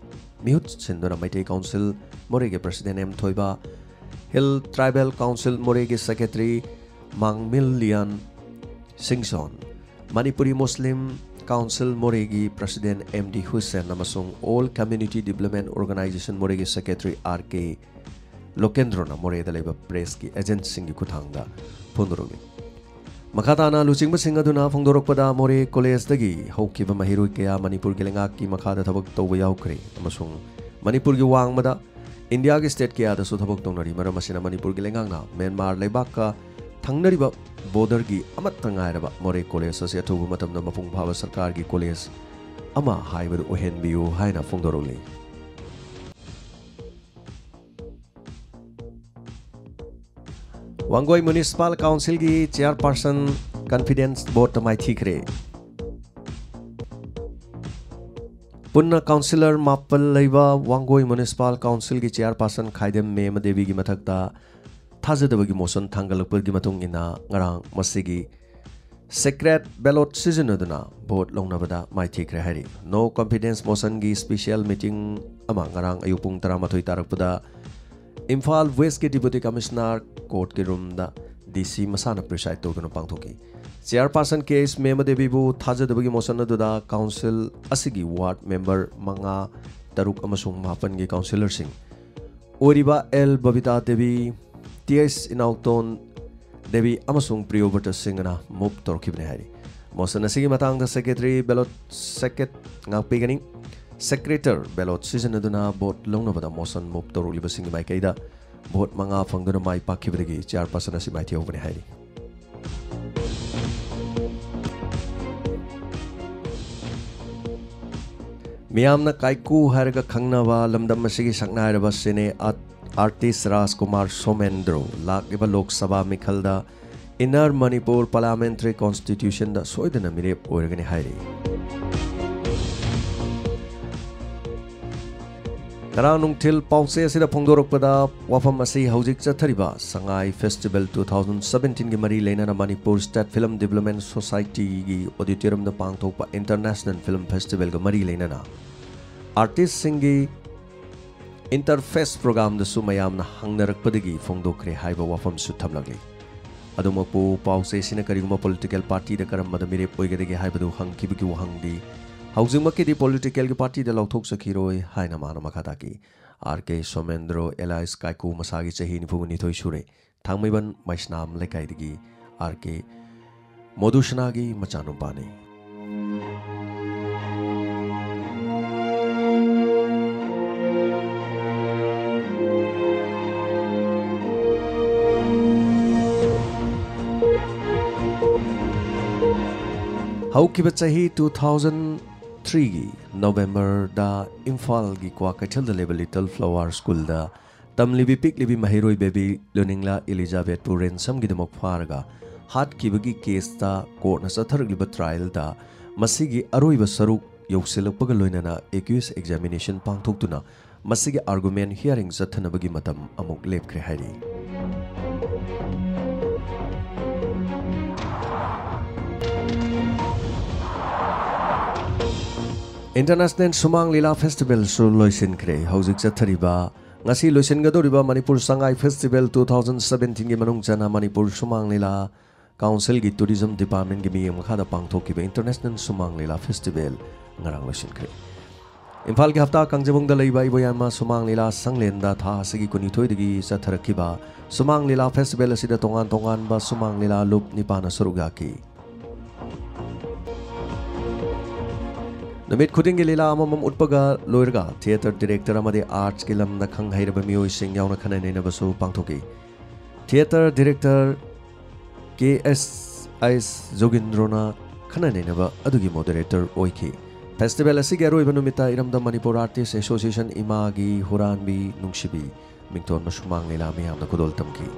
ꯃꯤꯍꯨꯠ ꯁꯤꯟꯗꯨꯅ ꯃꯩꯇꯩ ꯀꯥꯎꯟꯁꯤꯜ ꯃꯣꯔꯦꯒꯤ president M Thoiba, hill tribal council ꯃꯣꯔꯦꯒꯤ secretary Mangmillian Singson, Manipuri Muslim council ꯃꯣꯔꯦꯒꯤ ꯄ꯭ꯔꯁꯤꯗꯦꯟ ꯑꯦꯝ ꯗꯤ ꯍꯨꯁꯦꯟ ꯑꯃꯁꯨꯡ ꯑꯣꯜ ꯀꯝꯃ꯭ꯌꯨꯅꯤꯇꯤ ꯗꯤꯕ꯭ꯂꯞꯃꯦꯟ ꯑꯣꯔꯒꯅꯥꯏꯖꯦꯁꯟ ꯃꯣꯔꯦꯒꯤ ꯁꯦꯀ꯭ꯔꯦꯇꯔꯤ ꯑꯥꯔ ꯀꯦ ꯂꯣꯀꯦꯟꯗ꯭ꯔꯣꯅ ꯃꯣꯔꯦꯗ ꯂꯩꯕ ꯄ꯭ꯔꯦꯁꯀꯤ ꯑꯦꯖꯦꯟꯠꯁꯤꯡꯒꯤ ꯈꯨꯠꯊꯥꯡꯗ ꯐꯣꯡꯗꯣꯔꯛꯂꯤ꯫ ꯃꯈꯥ ꯇꯥꯅ ꯂꯨꯆꯤꯡꯕꯁꯤꯡ ꯑꯗꯨꯅ ꯐꯣꯡꯗꯣꯔꯛꯄꯗ, ꯃꯣꯔꯦ ꯀꯣꯂꯦꯖꯇꯒꯤ ꯍꯧꯈꯤꯕ ꯃꯍꯩꯔꯣꯏ ꯀꯌꯥ ꯃꯅꯤꯄꯨꯔꯒꯤ ꯂꯩꯉꯥꯛꯀꯤ ꯃꯈꯥꯗ ꯊꯕꯛ ꯇꯧꯕ ꯌꯥꯎꯈ꯭ꯔꯦ ꯑꯃꯁꯨꯡ ꯃꯅꯤꯄꯨꯔꯒꯤ ꯋꯥꯡꯃꯗ ꯏꯟꯗꯤꯌꯥꯒꯤ ꯁ꯭ꯇꯦꯠ ꯀꯌꯥꯗꯁꯨ ꯊꯕꯛ ꯇꯧꯅꯔꯤ꯫ ꯃꯔꯝ ꯑꯁꯤꯅ ꯃꯅꯤꯄꯨꯔꯒꯤ ꯂꯩꯉꯥꯛꯅ ꯃ꯭ꯌꯥꯟꯃꯥꯔ ꯂꯩꯕꯥꯛꯀ ꯊꯪꯅꯔꯤꯕ ꯕꯣꯔꯗꯔꯒꯤ ꯑꯃꯠꯇ ꯉꯥꯏꯔꯕ ꯃꯣꯔꯦ ꯀꯣꯂꯦꯖ ꯑꯁꯤ ꯑꯊꯨꯕ ꯃꯇꯝꯗ ꯃꯄꯨꯡ ꯐꯥꯕ ꯁꯔꯀꯥꯔꯒꯤ ꯀꯣꯂꯦꯖ ꯑꯃ ꯍꯥꯏꯕꯗꯨ ꯑꯣꯏꯍꯟꯕꯤꯌꯨ ꯍꯥꯏꯅ ꯐꯣꯡꯗꯣꯔꯛꯂꯤ꯫ ꯋꯥꯡꯒꯣꯏ ꯃ꯭ꯌꯨꯅꯤꯁꯤꯄꯥꯜ ꯀꯥꯎꯟꯁꯤꯜꯒꯤ ꯆꯤꯌꯥꯔꯄꯥꯔꯁꯟ ꯀꯟꯐꯤꯗꯦꯟꯁ ꯚꯣꯠꯇ ꯃꯥꯏꯊꯤꯈ꯭ꯔꯦ꯫ ꯄꯨꯟꯅ ꯀꯥꯎꯟꯁꯤꯂꯔ ꯃꯥꯄꯜ ꯂꯩꯕ ꯋꯥꯡꯒꯣꯏ ꯃ꯭ꯌꯨꯅꯤꯁꯤꯄꯥꯜ ꯀꯥꯎꯟꯁꯤꯜꯒꯤ ꯆꯤꯌꯥꯔꯄꯥꯔꯁꯟ ꯈꯥꯏꯗꯦꯝ ꯃꯦꯃ ꯗꯦꯕꯤꯒꯤ ꯃꯊꯛꯇ ꯊꯥꯖꯗꯕꯒꯤ ꯃꯣꯁꯟ ꯊꯥꯡꯒꯠꯂꯛꯄꯒꯤ ꯃꯇꯨꯡ ꯏꯟꯅ, ꯉꯔꯥꯡ ꯃꯁꯤꯒꯤ ꯁꯦꯀ꯭ꯔꯦꯠ ꯕꯦꯂꯣꯠ ꯁꯤꯖꯤꯟꯅꯗꯨꯅ ꯚꯣꯠ ꯂꯧꯅꯕꯗ ꯃꯥꯏꯊꯤꯈ꯭ꯔꯦ ꯍꯥꯏꯔꯤ꯫ ꯅꯣ ꯀꯟꯐꯤꯗꯦꯟꯁ ꯃꯣꯁꯟꯒꯤ ꯁ꯭ꯄꯤꯁꯤꯑꯦꯜ ꯃꯤꯇꯤꯡ ꯑꯃ ꯉꯔꯥꯡ ꯑꯌꯨꯛ ꯄꯨꯡ ꯇꯔꯥꯃꯥꯊꯣꯏ ꯇꯥꯔꯛꯄꯗ ꯏꯝꯐꯥꯜ ꯋꯦꯁꯀꯤ ꯗꯤꯄꯨꯇꯤ ꯀꯃꯤꯁꯅꯔ ꯀꯣꯔꯠꯀꯤ ꯔꯨꯝꯗ ꯗꯤ ꯁꯤ ꯃꯁꯥꯅ ꯄ꯭ꯔꯤꯁꯥꯏꯗ ꯇꯧꯗꯨꯅ ꯄꯥꯡꯊꯣꯛꯈꯤ꯫ ꯆꯤꯌꯥꯔꯄꯥꯔꯁꯟ ꯀꯦ ꯑꯦꯁ ꯃꯦꯃ ꯗꯦꯕꯤꯕꯨ ꯊꯥꯖꯗꯕꯒꯤ ꯃꯣꯁꯟ ꯑꯗꯨꯗ ꯀꯥꯎꯟꯁꯤꯜ ꯑꯁꯤꯒꯤ ꯋꯥꯔꯗ ꯃꯦꯝꯕꯔ ꯃꯉꯥ, ꯇꯔꯨꯛ ꯑꯃꯁꯨꯡ ꯃꯥꯄꯟꯒꯤ ꯀꯥꯎꯟꯁꯤꯂꯔꯁꯤꯡ ꯑꯣꯏꯔꯤꯕ ꯑꯦꯜ ꯕꯕꯤꯇꯥ ꯗꯦꯕꯤ, ꯇꯤ ꯑꯦꯁ ꯏꯅꯥꯎꯇꯣꯟ ꯗꯦꯕꯤ ꯑꯃꯁꯨꯡ ꯄ꯭ꯔꯤꯌꯣꯕ꯭ꯔꯇ ꯁꯤꯡꯍꯅ ꯃꯨꯚ ꯇꯧꯔꯛꯈꯤꯕꯅꯤ ꯍꯥꯏꯔꯤ꯫ ꯃꯣꯁꯟ ꯑꯁꯤꯒꯤ ꯃꯇꯥꯡꯗ ꯁꯦꯀ꯭ꯔꯦꯇꯔꯤ ꯕꯦꯂꯣꯠ ꯁꯦꯀꯦꯠ ꯉꯥꯛꯄꯤꯒꯅꯤ꯫ Secretor ballot ꯁꯤꯖꯤꯟꯅꯗꯨꯅ vote ꯂꯧꯅꯕꯗ motion move ꯇꯧꯔꯛꯂꯤꯕꯁꯤꯡꯒꯤ ꯃꯥꯏꯀꯩꯗ vote ꯃꯉꯥ ꯐꯪꯗꯨꯅ ꯃꯥꯏ ꯄꯥꯛꯈꯤꯕꯗꯒꯤ chairperson ꯑꯁꯤ ꯃꯥꯏꯊꯤꯍꯧꯕꯅꯤ ꯍꯥꯏꯔꯤ꯫ ꯃꯤꯌꯥꯝꯅ ꯀꯥꯏꯀꯨ ꯍꯥꯏꯔꯒ ꯈꯪꯅꯕ ꯂꯝꯗꯝ ꯑꯁꯤꯒꯤ ꯁꯛꯅꯥꯏꯔꯕ cine artist ꯔꯥꯖꯀꯨꯃꯥꯔ ꯁꯣꯃꯦꯟꯗ꯭ꯔꯣ ꯂꯥꯛꯂꯤꯕ Lok Sabha ꯃꯤꯈꯜꯗ Inner Manipur Parliamentary Constitution ꯗ ꯁꯣꯏꯗꯅ ꯃꯤꯔꯦꯞ ꯑꯣꯏꯔꯒꯅꯤ ꯍꯥꯏꯔꯤ꯫ ꯉꯔꯥꯡ ꯅꯨꯡꯊꯤꯜ ꯄꯥꯎꯆꯦ ꯑꯁꯤꯗ ꯐꯣꯡꯗꯣꯔꯛꯄꯗ, ꯋꯥꯐꯝ ꯑꯁꯤ ꯍꯧꯖꯤꯛ ꯆꯠꯊꯔꯤꯕ ꯁꯉꯥꯏ Festival two thousand seventeen ꯒꯤ ꯃꯔꯤ ꯂꯩꯅꯅ Manipur State Film Development Society ꯒꯤ auditorium ꯗ ꯄꯥꯡꯊꯣꯛꯄ International Film Festival ꯒ ꯃꯔꯤ ꯂꯩꯅꯅ artist ꯁꯤꯡꯒꯤ Interface program ꯗꯁꯨ ꯃꯌꯥꯝꯅ ꯍꯪꯅꯔꯛꯄꯗꯒꯤ ꯐꯣꯡꯗꯣꯛꯈ꯭ꯔꯦ ꯍꯥꯏꯕ ꯋꯥꯐꯝꯁꯨ ꯊꯝꯂꯛꯂꯤ꯫ ꯑꯗꯨꯃꯛꯄꯨ, ꯄꯥꯎꯆꯦꯁꯤꯅ ꯀꯔꯤꯒꯨꯝꯕ political party ꯗ ꯀꯔꯝꯕꯗ ꯃꯤꯔꯦꯞ ꯑꯣꯏꯒꯗꯒꯦ ꯍꯥꯏꯕꯗꯨ ꯍꯪꯈꯤꯕꯒꯤ ꯋꯥꯍꯪꯗꯤ ꯍꯧꯖꯤꯛꯃꯛꯀꯤꯗꯤ political ꯒꯤ party ꯗ ꯂꯧꯊꯣꯛꯆꯈꯤꯔꯣꯏ ꯍꯥꯏꯅ ꯃꯥꯅ ꯃꯈꯥ ꯇꯥꯈꯤ꯫ R K ꯁꯣꯃꯦꯟꯗ꯭ꯔꯣ alias ꯀꯥꯏꯀꯨ, ꯃꯁꯥꯒꯤ ꯆꯍꯤ ꯅꯤꯐꯨ ꯅꯤꯊꯣꯏ ꯁꯨꯔꯦ, ꯊꯥꯡꯃꯩꯕꯟ ꯃꯩꯁꯅꯥꯝ ꯂꯩꯀꯥꯏꯗꯒꯤ R K ꯃꯣꯗꯨꯁꯅꯥꯒꯤ ꯃꯆꯥꯅꯨꯄꯥꯅꯤ꯫ ꯍꯧꯈꯤꯕ ꯆꯍꯤ two thousand three ꯒꯤ November ꯗ ꯏꯝꯐꯥꯜꯒꯤ ꯀ꯭ꯋꯥꯀꯩꯊꯦꯜꯗ ꯂꯩꯕ Little Flower School ꯗ ꯇꯝꯂꯤꯕꯤ ꯄꯤꯛꯂꯤꯕꯤ ꯃꯍꯩꯔꯣꯏ baby ꯂꯨꯅꯤꯡꯂꯥ ꯏꯂꯤꯖꯥꯕꯦꯠꯄꯨ ransom ꯒꯤꯗꯃꯛ ꯐꯥꯔꯒ ꯍꯥꯠꯈꯤꯕꯒꯤ case ꯇ court ꯅ ꯆꯠꯊꯔꯛꯂꯤꯕ trial ꯗ ꯃꯁꯤꯒꯤ ꯑꯔꯣꯏꯕ ꯁꯔꯨꯛ ꯌꯧꯁꯤꯜꯂꯛꯄꯒ ꯂꯣꯏꯅꯅ accused examination ꯄꯥꯡꯊꯣꯛꯇꯨꯅ ꯃꯁꯤꯒꯤ argument hearing ꯆꯠꯊꯅꯕꯒꯤ ꯃꯇꯝ ꯑꯃꯨꯛ ꯂꯦꯞꯈ꯭ꯔꯦ ꯍꯥꯏꯔꯤ꯫ International ꯁꯨꯃꯥꯡ ꯂꯤꯂꯥ Festival ꯁꯨ ꯂꯣꯏꯁꯤꯟꯈ꯭ꯔꯦ꯫ ꯍꯧꯖꯤꯛ ꯆꯠꯊꯔꯤꯕ, ꯉꯁꯤ ꯂꯣꯏꯁꯤꯟꯒꯗꯧꯔꯤꯕ Manipur Sangai Festival two thousand seventeen ꯒꯤ ꯃꯅꯨꯡ ꯆꯟꯅ ꯃꯅꯤꯄꯨꯔ ꯁꯨꯃꯥꯡ ꯂꯤꯂꯥ Council ꯒꯤ Tourism Department ꯒꯤ ꯃꯤꯠꯌꯦꯡ ꯃꯈꯥꯗ ꯄꯥꯡꯊꯣꯛꯈꯤꯕ International ꯁꯨꯃꯥꯡ ꯂꯤꯂꯥ Festival ꯉꯔꯥꯡ ꯂꯣꯏꯁꯤꯟꯈ꯭ꯔꯦ꯫ ꯏꯝꯐꯥꯜꯒꯤ ꯍꯞꯇꯥ ꯀꯥꯡꯖꯩꯕꯨꯡꯗ ꯂꯩꯕ ꯏꯕꯣꯌꯥꯏꯃ ꯁꯨꯃꯥꯡ ꯂꯤꯂꯥ ꯁꯪꯂꯦꯟꯗ ꯊꯥ ꯑꯁꯤꯒꯤ ꯀꯨꯟꯅꯤꯊꯣꯏꯗꯒꯤ ꯆꯠꯊꯔꯛꯈꯤꯕ ꯁꯨꯃꯥꯡ ꯂꯤꯂꯥ Festival ꯑꯁꯤꯗ ꯇꯣꯉꯥꯟ ꯇꯣꯉꯥꯟꯕ ꯁꯨꯃꯥꯡ ꯂꯤꯂꯥ ꯂꯨꯞ ꯅꯤꯄꯥꯟꯅ ꯁꯔꯨꯛ ꯌꯥꯈꯤ꯫ ꯅꯨꯃꯤꯠ ꯈꯨꯗꯤꯡꯒꯤ ꯂꯤꯂꯥ ꯑꯃꯃꯝ ꯎꯠꯄꯒ ꯂꯣꯏꯔꯒ theatre director ꯑꯃꯗꯤ artsꯀꯤ ꯂꯝꯗ ꯈꯪ ꯍꯩꯔꯕ ꯃꯤꯑꯣꯏꯁꯤꯡ ꯌꯥꯎꯅ ꯈꯟꯅ ꯅꯩꯅꯕꯁꯨ ꯄꯥꯡꯊꯣꯛꯈꯤ꯫ Theatre director ꯀꯦ ꯑꯦꯁ ꯑꯥꯏ ꯖꯣꯒꯤꯟꯗ꯭ꯔꯣꯅ ꯈꯟꯅ ꯅꯩꯅꯕ ꯑꯗꯨꯒꯤ moderator ꯑꯣꯏꯈꯤ꯫ Festival ꯑꯁꯤꯒꯤ ꯑꯔꯣꯏꯕ ꯅꯨꯃꯤꯠꯇ ꯏꯔꯝꯗꯝ ꯃꯅꯤꯄꯨꯔ Artist Association ꯏꯃꯥꯒꯤ ꯍꯨꯔꯥꯟꯕꯤ ꯅꯨꯡꯁꯤꯕꯤ ꯃꯤꯡꯊꯣꯟꯕ ꯁꯨꯃꯥꯡ ꯂꯤꯂꯥ ꯃꯤꯌꯥꯝꯅ ꯈꯨꯗꯣꯜ ꯇꯝꯈꯤ꯫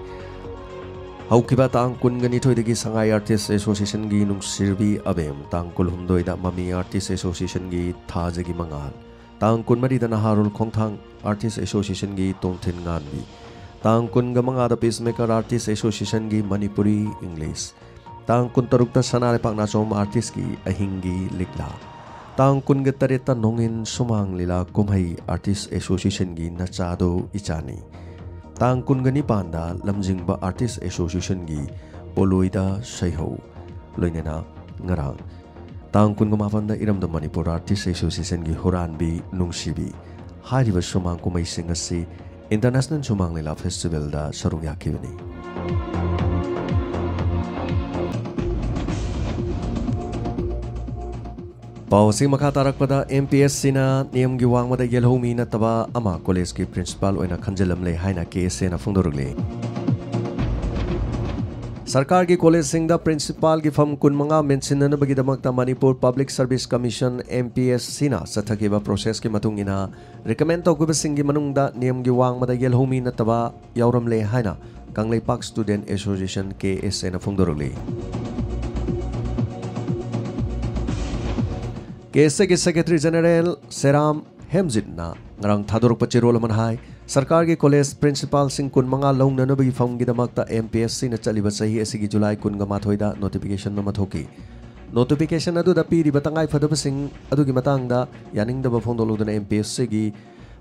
ꯍꯧꯈꯤꯕ ꯇꯥꯡ ꯀꯨꯟꯒ ꯅꯤꯊꯣꯏꯗꯒꯤ ꯁꯉꯥꯏ Artist Associationꯒꯤ ꯅꯨꯡꯁꯤꯔꯕꯤ ꯑꯕꯦꯝ, ꯇꯥꯡ ꯀꯨꯟꯍꯨꯝꯗꯣꯏꯗ ꯃꯃꯤ Artist Associationꯒꯤ ꯊꯥꯖꯒꯤ ꯃꯉꯥꯜ, ꯇꯥꯡ ꯀꯨꯟꯃꯔꯤꯗ ꯅꯍꯥꯔꯣꯜ ꯈꯣꯡꯊꯥꯡ Artist Associationꯒꯤ ꯇꯣꯝꯊꯤꯟ ꯉꯥꯟꯕꯤ, ꯇꯥꯡ ꯀꯨꯟꯒ ꯃꯉꯥꯗ Peacemaker Artist Associationꯒꯤ ꯃꯅꯤꯄꯨꯔꯤ English, ꯇꯥꯡ ꯀꯨꯟꯇꯔꯨꯛꯇ ꯁꯅꯥ ꯂꯩꯄꯥꯛ ꯅꯥꯆꯣꯝ Artistꯀꯤ ꯑꯍꯤꯡꯒꯤ ꯂꯤꯛꯂꯥ, ꯇꯥꯡ ꯀꯨꯟꯒ ꯇꯔꯦꯠꯇ ꯅꯣꯡꯏꯟ ꯁꯨꯃꯥꯡ ꯂꯤꯂꯥ ꯀꯨꯝꯍꯩ Artist Associationꯒꯤ ꯅꯆꯥꯗꯣ ꯏꯆꯥꯅꯤ, ꯇꯥꯡ ꯀꯨꯟꯒ ꯅꯤꯄꯥꯟꯗ ꯂꯝꯖꯤꯡꯕ Artist Associationꯒꯤ ꯄꯣꯂꯣꯏꯗ ꯁꯩꯍꯧ, ꯂꯣꯏꯅꯅ ꯉꯔꯥꯡ ꯇꯥꯡ ꯀꯨꯟꯒ ꯃꯥꯄꯟꯗ ꯏꯔꯝꯗꯝ ꯃꯅꯤꯄꯨꯔ Artist Associationꯒꯤ ꯍꯨꯔꯥꯟꯕꯤ ꯅꯨꯡꯁꯤꯕꯤ ꯍꯥꯏꯔꯤꯕ ꯁꯨꯃꯥꯡ ꯀꯨꯝꯍꯩꯁꯤꯡ ꯑꯁꯤ International ꯁꯨꯃꯥꯡ ꯂꯤꯂꯥ Festivalꯗ ꯁꯔꯨꯛ ꯌꯥꯈꯤꯕꯅꯤ꯫ ꯄꯥꯎ ꯑꯁꯤ ꯃꯈꯥ ꯇꯥꯔꯛꯄꯗ, MPSCꯅ ꯅꯤꯌꯝꯒꯤ ꯋꯥꯡꯃꯗ ꯌꯦꯜꯍꯧꯃꯤ ꯅꯠꯇꯕ ꯑꯃ collegeꯀꯤ principal ꯑꯣꯏꯅ ꯈꯟꯖꯤꯜꯂꯝꯂꯦ ꯍꯥꯏꯅ KSAꯅ ꯐꯣꯡꯗꯣꯔꯛꯂꯤ꯫ ꯁꯔꯀꯥꯔꯒꯤ collegeꯁꯤꯡꯗ principalꯒꯤ ꯐꯝ ꯀꯨꯟꯃꯉꯥ ꯃꯦꯟꯁꯤꯟꯅꯅꯕꯒꯤꯗꯃꯛꯇ Manipur Public Service Commission, MPSCꯅ ꯆꯠꯊꯈꯤꯕ processꯀꯤ ꯃꯇꯨꯡ ꯏꯟꯅ recommend ꯇꯧꯈꯤꯕꯁꯤꯡꯒꯤ ꯃꯅꯨꯡꯗ ꯅꯤꯌꯝꯒꯤ ꯋꯥꯡꯃꯗ ꯌꯦꯜꯍꯧꯃꯤ ꯅꯠꯇꯕ ꯌꯥꯎꯔꯝꯂꯦ ꯍꯥꯏꯅ Kangleipak Student Association, KSAꯅ ꯐꯣꯡꯗꯣꯔꯛꯂꯤ꯫ KSAꯒꯤ Secretary General ꯁꯦꯔꯥꯝ ꯍꯦꯝꯖꯤꯠꯅ ꯉꯔꯥꯡ ꯊꯥꯗꯣꯔꯛꯄ ꯆꯦꯔꯣꯜ ꯑꯃꯅ ꯍꯥꯏ, ꯁꯔꯀꯥꯔꯒꯤ college principalꯁꯤꯡ ꯀꯨꯟꯃꯉꯥ ꯂꯧꯅꯅꯕꯒꯤ ꯐꯝꯒꯤꯗꯃꯛꯇ MPSCꯅ ꯆꯠꯂꯤꯕ ꯆꯍꯤ ꯑꯁꯤꯒꯤ July ꯀꯨꯟꯒ ꯃꯥꯊꯣꯏꯗ notification ꯑꯃ ꯊꯣꯛꯈꯤ꯫ Notification ꯑꯗꯨꯗ ꯄꯤꯔꯤꯕ ꯇꯉꯥꯏꯐꯗꯕꯁꯤꯡ ꯑꯗꯨꯒꯤ ꯃꯇꯥꯡꯗ ꯌꯥꯅꯤꯡꯗꯕ ꯐꯣꯡꯗꯣꯛꯂꯗꯨꯅ MPSCꯒꯤ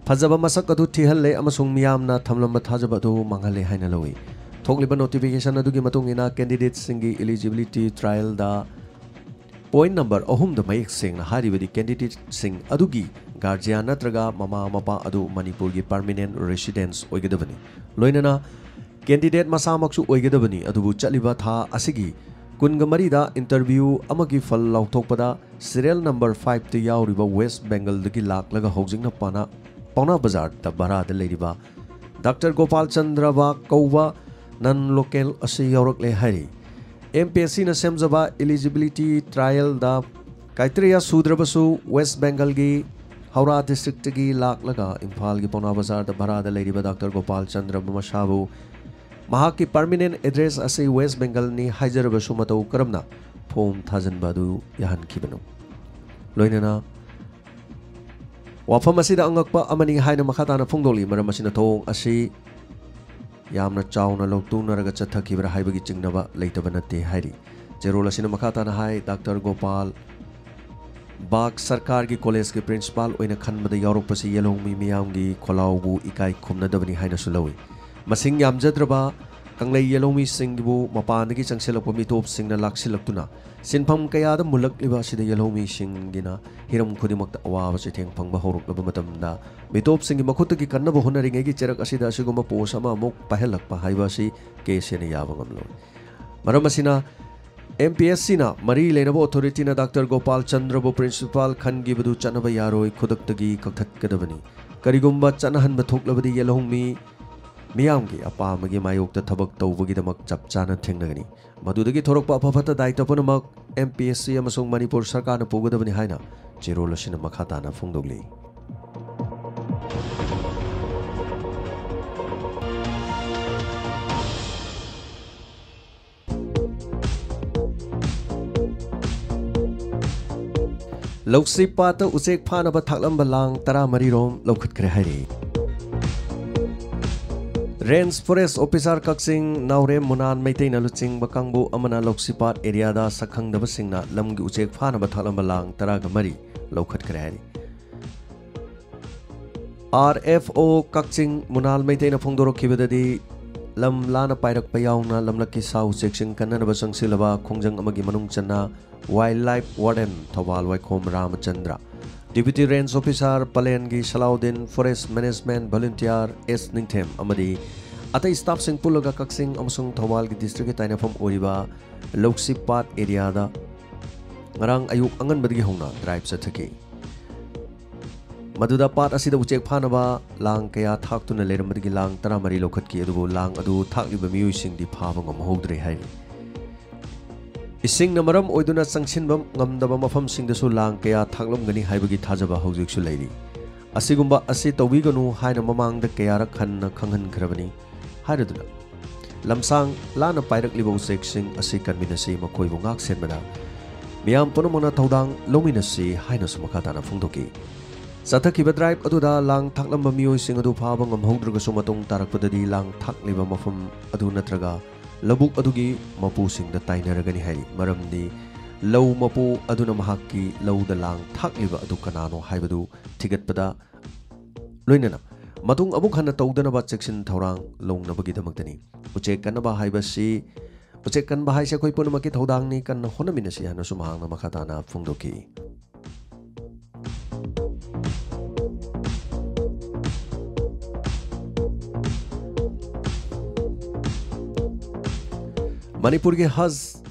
ꯐꯖꯕ ꯃꯁꯛ ꯑꯗꯨ ꯊꯤꯍꯜꯂꯦ ꯑꯃꯁꯨꯡ ꯃꯤꯌꯥꯝꯅ ꯊꯝꯂꯝꯕ ꯊꯥꯖꯕ ꯑꯗꯨ ꯃꯥꯡꯍꯜꯂꯦ ꯍꯥꯏꯅ ꯂꯧꯏ꯫ ꯊꯣꯛꯂꯤꯕ notification ꯑꯗꯨꯒꯤ ꯃꯇꯨꯡ ꯏꯟꯅ candidateꯁꯤꯡꯒꯤ eligibility trialꯗ point number ꯑꯍꯨꯝꯗ ꯃꯌꯦꯛ ꯁꯦꯡꯅ ꯍꯥꯏꯔꯤꯕꯗꯤ candidateꯁꯤꯡ ꯑꯗꯨꯒꯤ guardian ꯅꯠꯇ꯭ꯔꯒ ꯃꯃꯥ ꯃꯄꯥ ꯑꯗꯨ ꯃꯅꯤꯄꯨꯔꯒꯤ permanent residents ꯑꯣꯏꯒꯗꯕꯅꯤ꯫ ꯂꯣꯏꯅꯅ candidate ꯃꯁꯥꯃꯛꯁꯨ ꯑꯣꯏꯒꯗꯕꯅꯤ, ꯑꯗꯨꯕꯨ ꯆꯠꯂꯤꯕ ꯊꯥ ꯑꯁꯤꯒꯤ ꯀꯨꯟꯒ ꯃꯔꯤꯗ interview ꯑꯃꯒꯤ ꯐꯜ ꯂꯥꯎꯊꯣꯛꯄꯗ serial number five ꯇ ꯌꯥꯎꯔꯤꯕ ꯋꯦꯁ ꯕꯦꯡꯒꯜꯗꯒꯤ ꯂꯥꯛꯂꯒ ꯍꯧꯖꯤꯛꯅ ꯄꯥꯅꯥ, ꯄꯥꯎꯅꯥ ꯕꯖꯥꯔꯗ ꯚꯔꯥꯗ ꯂꯩꯔꯤꯕ ꯗꯥꯛꯇꯔ ꯒꯣꯄꯥꯜ ꯆꯟꯗ꯭ꯔ ꯕꯥꯒ ꯀꯧꯕ non local ꯑꯁꯤ ꯌꯥꯎꯔꯛꯂꯦ ꯍꯥꯏꯔꯤ꯫ ꯑꯦꯝ ꯄꯤ ꯑꯦꯁ ꯁꯤꯅ ꯁꯦꯝꯖꯕ eligibility trial ꯗ criteria ꯁꯨꯗ꯭ꯔꯕꯁꯨ ꯋꯦꯁ ꯕꯦꯡꯒꯜꯒꯤ ꯍꯧꯔꯥ district ꯇꯒꯤ ꯂꯥꯛꯂꯒ ꯏꯝꯐꯥꯜꯒꯤ ꯄꯥꯎꯅꯥ ꯕꯖꯥꯔꯗ ꯚꯔꯥꯗ ꯂꯩꯔꯤꯕ ꯗꯥꯛꯇꯔ ꯒꯣꯄꯥꯜ ꯆꯟꯗ꯭ꯔ ꯃꯁꯥꯕꯨ ꯃꯍꯥꯛꯀꯤ permanent address ꯑꯁꯤ ꯋꯦꯁ ꯕꯦꯡꯒꯜꯅꯤ ꯍꯥꯏꯖꯔꯕꯁꯨ ꯃꯇꯧ ꯀꯔꯝꯅ form ꯊꯥꯖꯤꯟꯕ ꯑꯗꯨ ꯌꯥꯍꯟꯈꯤꯕꯅꯣ? ꯂꯣꯏꯅꯅ ꯋꯥꯐꯝ ꯑꯁꯤꯗ ꯑꯉꯛꯄ ꯑꯃꯅꯤ ꯍꯥꯏꯅ ꯃꯈꯥ ꯇꯥꯅ ꯐꯣꯡꯗꯣꯛꯂꯤ꯫ ꯃꯔꯝ ꯑꯁꯤꯅ ꯊꯧꯑꯣꯡ ꯑꯁꯤ ꯌꯥꯝꯅ ꯆꯥꯎꯅ ꯂꯧꯇꯨꯅꯔꯒ ꯆꯠꯊꯈꯤꯕ꯭ꯔꯥ ꯍꯥꯏꯕꯒꯤ ꯆꯤꯡꯅꯕ ꯂꯩꯇꯕ ꯅꯠꯇꯦ ꯍꯥꯏꯔꯤ꯫ ꯆꯦꯔꯣꯜ ꯑꯁꯤꯅ ꯃꯈꯥ ꯇꯥꯅ ꯍꯥꯏ, ꯗꯥꯛꯇꯔ ꯒꯣꯄꯥꯜ ꯕꯥꯒ ꯁꯔꯀꯥꯔꯒꯤ ꯀꯣꯂꯦꯖꯀꯤ principal ꯑꯣꯏꯅ ꯈꯟꯕꯗ ꯌꯥꯎꯔꯛꯄꯁꯤ ꯌꯦꯜꯍꯧꯃꯤ ꯃꯤꯌꯥꯝꯒꯤ ꯈꯣꯜꯂꯥꯎꯕꯨ ꯏꯀꯥꯏ ꯈꯨꯝꯅꯗꯕꯅꯤ ꯍꯥꯏꯅꯁꯨ ꯂꯧꯏ꯫ ꯃꯁꯤꯡ ꯌꯥꯝꯖꯗ꯭ꯔꯕ ꯀꯪꯂꯩ ꯌꯦꯜꯍꯧꯃꯤꯁꯤꯡꯕꯨ ꯃꯄꯥꯟꯗꯒꯤ ꯆꯪꯁꯤꯜꯂꯛꯄ ꯃꯤꯇꯣꯞꯁꯤꯡꯅ ꯂꯥꯛꯁꯤꯜꯂꯛꯇꯨꯅ ꯁꯤꯟꯐꯝ ꯀꯌꯥꯗ ꯃꯨꯜꯂꯛꯂꯤꯕ ꯑꯁꯤꯗ ꯌꯦꯜꯍꯧꯃꯤꯁꯤꯡꯒꯤꯅ ꯍꯤꯔꯝ ꯈꯨꯗꯤꯡꯃꯛꯇ ꯑꯋꯥꯕ ꯆꯩꯊꯦꯡ ꯐꯪꯕ ꯍꯧꯔꯛꯂꯕ ꯃꯇꯝꯗ, ꯃꯤꯇꯣꯞꯁꯤꯡꯒꯤ ꯃꯈꯨꯠꯇꯒꯤ ꯀꯟꯅꯕ ꯍꯣꯠꯅꯔꯤꯉꯩꯒꯤ ꯆꯩꯔꯛ ꯑꯁꯤꯗ ꯑꯁꯤꯒꯨꯝꯕ post ꯑꯃ ꯑꯃꯨꯛ ꯄꯥꯏꯍꯜꯂꯛꯄ ꯍꯥꯏꯕ ꯑꯁꯤ ꯀꯦ ꯁꯤꯅ ꯌꯥꯕ ꯉꯝꯂꯣꯏ꯫ ꯃꯔꯝ ꯑꯁꯤꯅ, ꯑꯦꯝ ꯄꯤ ꯑꯦꯁ ꯁꯤꯅ ꯃꯔꯤ ꯂꯩꯅꯕ authority ꯅ ꯗꯥꯛꯇꯔ ꯒꯣꯄꯥꯜ ꯆꯟꯗ꯭ꯔꯕꯨ principal ꯈꯟꯈꯤꯕꯗꯨ ꯆꯠꯅꯕ ꯌꯥꯔꯣꯏ, ꯈꯨꯗꯛꯇꯒꯤ ꯀꯛꯊꯠꯀꯗꯕꯅꯤ꯫ ꯀꯔꯤꯒꯨꯝꯕ ꯆꯠꯅꯍꯟꯕ ꯊꯣꯛꯂꯕꯗꯤ ꯌꯦꯜꯍꯧꯃꯤ ꯃꯤꯌꯥꯝꯒꯤ ꯑꯄꯥꯝꯕꯒꯤ ꯃꯥꯌꯣꯛꯇ ꯊꯕꯛ ꯇꯧꯕꯒꯤꯗꯃꯛ ꯆꯞ ꯆꯥꯅ ꯊꯦꯡꯅꯒꯅꯤ꯫ ꯃꯗꯨꯗꯒꯤ ꯊꯣꯔꯛꯄ ꯑꯐ ꯐꯠꯇ ꯗꯥꯏꯇ ꯄꯨꯝꯅꯃꯛ ꯑꯦꯝ ꯄꯤ ꯑꯦꯁ ꯁꯤ ꯑꯃꯁꯨꯡ ꯃꯅꯤꯄꯨꯔ ꯁꯔꯀꯥꯔꯅ ꯄꯨꯒꯗꯕꯅꯤ ꯍꯥꯏꯅ ꯆꯦꯔꯣꯜ ꯑꯁꯤꯅ ꯃꯈꯥ ꯇꯥꯅ ꯐꯣꯡꯗꯣꯛꯂꯤ꯫ ꯂꯧꯁꯤꯄꯥꯠꯇ ꯎꯆꯦꯛ ꯐꯥꯅꯕ ꯊꯥꯛꯂꯝꯕ ꯂꯥꯡ ꯇꯔꯥꯃꯔꯤ ꯔꯣꯝ ꯂꯧꯈꯠꯈ꯭ꯔꯦ ꯍꯥꯏꯔꯤ꯫ Range Forest Officer ꯀꯛꯆꯤꯡ ꯅꯥꯎꯔꯦꯝ ꯃꯨꯅꯥꯟ ꯃꯩꯇꯩꯅ ꯂꯨꯆꯤꯡꯕ ꯀꯥꯡꯕꯨ ꯑꯃꯅ ꯂꯧꯁꯤꯄꯥꯠ area ꯗ ꯁꯛꯈꯪꯗꯕꯁꯤꯡꯅ ꯂꯝꯒꯤ ꯎꯆꯦꯛ ꯐꯥꯅꯕ ꯊꯥꯛꯂꯝꯕ ꯂꯥꯡ ꯇꯔꯥꯒ ꯃꯔꯤ ꯂꯧꯈꯠꯈ꯭ꯔꯦ ꯍꯥꯏꯔꯤ꯫ ꯑꯥꯔ ꯑꯦꯐ ꯑꯣ ꯀꯛꯆꯤꯡ ꯃꯨꯅꯥꯜ ꯃꯩꯇꯩꯅ ꯐꯣꯡꯗꯣꯔꯛꯈꯤꯕꯗꯗꯤ, ꯂꯝ ꯂꯥꯟꯅ ꯄꯥꯏꯔꯛꯄ ꯌꯥꯎꯅ ꯂꯝꯂꯛꯀꯤ ꯁꯥ ꯎꯆꯦꯛꯁꯤꯡ ꯀꯟꯅꯅꯕ ꯆꯪꯁꯤꯜꯂꯕ ꯈꯣꯡꯖꯪ ꯑꯃꯒꯤ ꯃꯅꯨꯡ ꯆꯟꯅ Wildlife Warden ꯊꯧꯕꯥꯜ ꯋꯥꯏꯈꯣꯝ ꯔꯥꯃꯆꯟꯗ꯭ꯔ, Deputy Range Officer ꯄꯂꯦꯟꯒꯤ ꯁꯂꯥꯎꯗꯤꯟ, Forest Management Volunteer ꯑꯦꯁ ꯅꯤꯡꯊꯦꯝ ꯑꯃꯗꯤ ꯑꯇꯩ staffꯁꯤꯡ ꯄꯨꯜꯂꯒ ꯀꯛꯆꯤꯡ ꯑꯃꯁꯨꯡ ꯊꯧꯕꯥꯜꯒꯤ districtꯀꯤ ꯇꯥꯏꯅꯐꯝ ꯑꯣꯏꯔꯤꯕ ꯂꯧꯁꯤꯄꯥꯠ areaꯗ ꯉꯔꯥꯡ ꯑꯌꯨꯛ ꯑꯉꯟꯕꯗꯒꯤ ꯍꯧꯅ drive ꯆꯠꯊꯈꯤ꯫ ꯃꯗꯨꯗ ꯄꯥꯠ ꯑꯁꯤꯗ ꯎꯆꯦꯛ ꯐꯥꯅꯕ ꯂꯥꯡ ꯀꯌꯥ ꯊꯥꯛꯇꯨꯅ ꯂꯩꯔꯝꯕꯗꯒꯤ ꯂꯥꯡ ꯇꯔꯥꯃꯔꯤ ꯂꯧꯈꯠꯈꯤ, ꯑꯗꯨꯕꯨ ꯂꯥꯡ ꯑꯗꯨ ꯊꯥꯛꯂꯤꯕ ꯃꯤꯑꯣꯏꯁꯤꯡꯗꯤ ꯐꯥꯕ ꯉꯝꯍꯧꯗ꯭ꯔꯦ ꯍꯥꯏꯔꯤ꯫ ꯏꯁꯤꯡꯅ ꯃꯔꯝ ꯑꯣꯏꯗꯨꯅ ꯆꯪꯁꯤꯟꯕ ꯉꯝꯗꯕ ꯃꯐꯝꯁꯤꯡꯗꯁꯨ ꯂꯥꯡ ꯀꯌꯥ ꯊꯥꯛꯂꯝꯒꯅꯤ ꯍꯥꯏꯕꯒꯤ ꯊꯥꯖꯕ ꯍꯧꯖꯤꯛꯁꯨ ꯂꯩꯔꯤ꯫ ꯑꯁꯤꯒꯨꯝꯕ ꯑꯁꯤ ꯇꯧꯕꯤꯒꯅꯨ ꯍꯥꯏꯅ ꯃꯃꯥꯡꯗ ꯀꯌꯥꯔꯛ ꯍꯟꯅ ꯈꯪꯍꯟꯈ꯭ꯔꯕꯅꯤ ꯍꯥꯏꯔꯗꯨꯅ, ꯂꯝꯁꯥꯡ ꯂꯥꯟꯅ ꯄꯥꯏꯔꯛꯂꯤꯕ ꯎꯆꯦꯛꯁꯤꯡ ꯑꯁꯤ ꯀꯟꯃꯤꯟꯅꯁꯤ, ꯃꯈꯣꯏꯕꯨ ꯉꯥꯛ ꯁꯦꯟꯕꯗ ꯃꯤꯌꯥꯝ ꯄꯨꯝꯅꯃꯛꯅ ꯊꯧꯗꯥꯡ ꯂꯧꯃꯤꯟꯅꯁꯤ ꯍꯥꯏꯅꯁꯨ ꯃꯈꯥ ꯇꯥꯅ ꯐꯣꯡꯗꯣꯛꯈꯤ꯫ ꯆꯠꯊꯈꯤꯕ drive ꯑꯗꯨꯗ ꯂꯥꯡ ꯊꯥꯛꯂꯝꯕ ꯃꯤꯑꯣꯏꯁꯤꯡ ꯑꯗꯨ ꯐꯥꯕ ꯉꯝꯍꯧꯗ꯭ꯔꯒꯁꯨ, ꯃꯇꯨꯡ ꯇꯥꯔꯛꯄꯗꯗꯤ ꯂꯥꯡ ꯊꯥꯛꯂꯤꯕ ꯃꯐꯝ ꯑꯗꯨ ꯅꯠꯇ꯭ꯔꯒ ꯂꯧꯕꯨꯛ ꯑꯗꯨꯒꯤ ꯃꯄꯨꯁꯤꯡꯗ ꯇꯥꯏꯅꯔꯒꯅꯤ ꯍꯥꯏꯔꯤ꯫ ꯃꯔꯝꯗꯤ ꯂꯧ ꯃꯄꯨ ꯑꯗꯨꯅ ꯃꯍꯥꯛꯀꯤ ꯂꯧꯗ ꯂꯥꯡ ꯊꯥꯛꯂꯤꯕ ꯑꯗꯨ ꯀꯅꯥꯅꯣ ꯍꯥꯏꯕꯗꯨ ꯊꯤꯒꯠꯄꯗ ꯂꯣꯏꯅꯅ ꯃꯇꯨꯡ ꯑꯃꯨꯛ ꯍꯟꯅ ꯇꯧꯗꯅꯕ ꯆꯦꯛꯁꯤꯟ ꯊꯧꯔꯥꯡ ꯂꯧꯅꯕꯒꯤꯗꯃꯛꯇꯅꯤ꯫ ꯎꯆꯦꯛ ꯀꯟꯅꯕ ꯍꯥꯏꯕꯁꯤ, ꯎꯆꯦꯛ ꯀꯟꯕ ꯍꯥꯏꯁꯤ ꯑꯩꯈꯣꯏ ꯄꯨꯝꯅꯃꯛꯀꯤ ꯊꯧꯗꯥꯡꯅꯤ, ꯀꯟꯅ ꯍꯣꯠꯅꯃꯤꯟꯅꯁꯤ ꯍꯥꯏꯅꯁꯨ ꯃꯍꯥꯛꯅ ꯃꯈꯥ ꯇꯥꯅ ꯐꯣꯡꯗꯣꯛꯈꯤ꯫ ꯃꯅꯤꯄꯨꯔꯒꯤ ꯍꯖ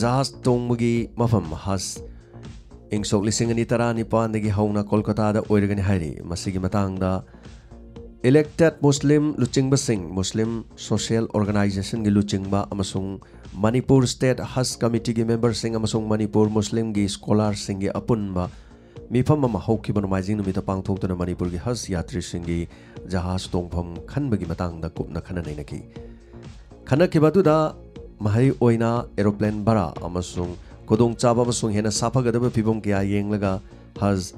ꯖꯍꯥꯖ ꯇꯣꯡꯕꯒꯤ ꯃꯐꯝ ꯍꯖ ꯏꯪ ꯁꯣꯛ ꯂꯤꯁꯤꯡ ꯑꯅꯤ ꯇꯔꯥꯅꯤꯄꯥꯟꯗꯒꯤ ꯍꯧꯅ ꯀꯣꯜꯀꯇꯥꯗ ꯑꯣꯏꯔꯒꯅꯤ ꯍꯥꯏꯔꯤ꯫ ꯃꯁꯤꯒꯤ ꯃꯇꯥꯡꯗ elected Muslim ꯂꯨꯆꯤꯡꯕꯁꯤꯡ, Muslim social organizationꯒꯤ ꯂꯨꯆꯤꯡꯕ ꯑꯃꯁꯨꯡ ꯃꯅꯤꯄꯨꯔ State Hajj Committeeꯒꯤ memberꯁꯤꯡ ꯑꯃꯁꯨꯡ ꯃꯅꯤꯄꯨꯔ ꯃꯨꯁꯂꯤꯝꯒꯤ scholarꯁꯤꯡꯒꯤ ꯑꯄꯨꯟꯕ ꯃꯤꯐꯝ ꯑꯃ ꯍꯧꯈꯤꯕ ꯅꯣꯡꯃꯥꯏꯖꯤꯡ ꯅꯨꯃꯤꯠꯇ ꯄꯥꯡꯊꯣꯛꯇꯨꯅ ꯃꯅꯤꯄꯨꯔꯒꯤ ꯍꯖ ꯌꯥꯇ꯭ꯔꯤꯁꯤꯡꯒꯤ ꯖꯍꯥꯖ ꯇꯣꯡꯐꯝ ꯈꯟꯕꯒꯤ ꯃꯇꯥꯡꯗ ꯀꯨꯞꯅ ꯈꯟꯅ ꯅꯩꯅꯈꯤ꯫ ꯈꯟꯅꯈꯤꯕ ꯑꯗꯨꯗ ꯃꯍꯩ ꯑꯣꯏꯅ aeroplane ꯚꯔꯥ ꯑꯃꯁꯨꯡ ꯈꯨꯗꯣꯡꯆꯥꯕ ꯑꯃꯁꯨꯡ ꯍꯦꯟꯅ ꯁꯥꯐꯒꯗꯕ ꯐꯤꯚꯝ ꯀꯌꯥ ꯌꯦꯡꯂꯒ ꯍꯖ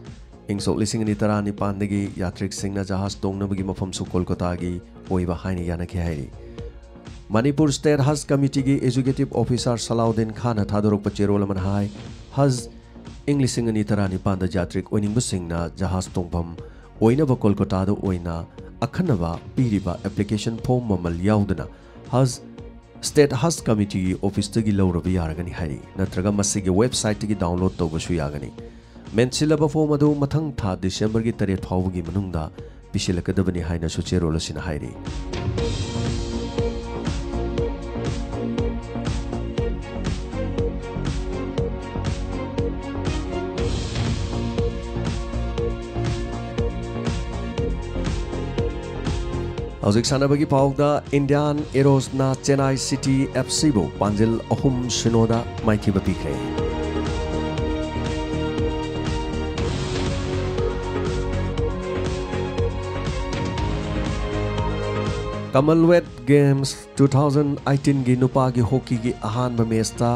ꯏꯪ ꯁꯣꯛ ꯂꯤꯁꯤꯡ ꯑꯅꯤ ꯇꯔꯥꯅꯤꯄꯥꯟꯗꯒꯤ ꯌꯥꯇ꯭ꯔꯤꯛꯁꯤꯡꯅ ꯖꯍꯥꯖ ꯇꯣꯡꯅꯕꯒꯤ ꯃꯐꯝꯁꯨ ꯀꯣꯜꯀꯇꯥꯒꯤ ꯑꯣꯏꯕ ꯍꯥꯏꯅ ꯌꯥꯅꯈꯤ ꯍꯥꯏꯔꯤ꯫ Manipur State Hajj Committeeꯒꯤ executive officer ꯁꯂꯥꯎꯗꯤꯟ ꯈꯥꯟꯅ ꯊꯥꯗꯣꯔꯛꯄ ꯆꯦꯔꯣꯜ ꯑꯃꯅ ꯍꯥꯏ, ꯍꯖ ꯏꯪ ꯂꯤꯁꯤꯡ ꯑꯅꯤ ꯇꯔꯥꯅꯤꯄꯥꯟꯗ ꯌꯥꯇ꯭ꯔꯤꯛ ꯑꯣꯏꯅꯤꯡꯕꯁꯤꯡꯅ ꯖꯍꯥꯖ ꯇꯣꯡꯐꯝ ꯑꯣꯏꯅꯕ ꯀꯣꯜꯀꯇꯥꯗ ꯑꯣꯏꯅ ꯑꯈꯟꯅꯕ ꯄꯤꯔꯤꯕ application form ꯃꯃꯜ ꯌꯥꯎꯗꯅ ꯍꯖ State Hajj Committeeꯒꯤ officeꯇꯒꯤ ꯂꯧꯔꯕ ꯌꯥꯔꯒꯅꯤ ꯍꯥꯏꯔꯤ, ꯅꯠꯇ꯭ꯔꯒ ꯃꯁꯤꯒꯤ websiteꯇꯒꯤ download ꯇꯧꯕꯁꯨ ꯌꯥꯒꯅꯤ꯫ ꯃꯦꯟꯁꯤꯜꯂꯕ form ꯑꯗꯨ ꯃꯊꯪ ꯊꯥ Decemberꯒꯤ ꯇꯔꯦꯠ ꯐꯥꯎꯕꯒꯤ ꯃꯅꯨꯡꯗ ꯄꯤꯁꯤꯜꯂꯛꯀꯗꯕꯅꯤ ꯍꯥꯏꯅꯁꯨ ꯆꯦꯔꯣꯜ ꯑꯁꯤꯅ ꯍꯥꯏꯔꯤ꯫ ꯍꯧꯖꯤꯛ ꯁꯥꯟꯅꯕꯒꯤ ꯄꯥꯎꯗ, ꯏꯟꯗꯤꯌꯥꯟ ꯑꯦꯔꯣꯁꯅ ꯆꯦꯟꯅꯥꯏ ꯁꯤꯇꯤ ꯑꯦꯐ ꯁꯤꯕꯨ ꯄꯥꯟꯖꯤꯜ ꯑꯍꯨꯝ ꯁꯤꯅꯣꯗ ꯃꯥꯏꯊꯤꯕ ꯄꯤꯈ꯭ꯔꯦ꯫ ꯀꯃꯟꯋꯦꯜꯊ ꯒꯦꯝꯁ ꯇꯨ ꯊꯥꯎꯖꯟ ꯑꯩꯠꯇꯤꯟꯒꯤ ꯅꯨꯄꯥꯒꯤ ꯍꯣꯀꯤꯒꯤ ꯑꯍꯥꯟꯕ ꯃꯦꯆꯇ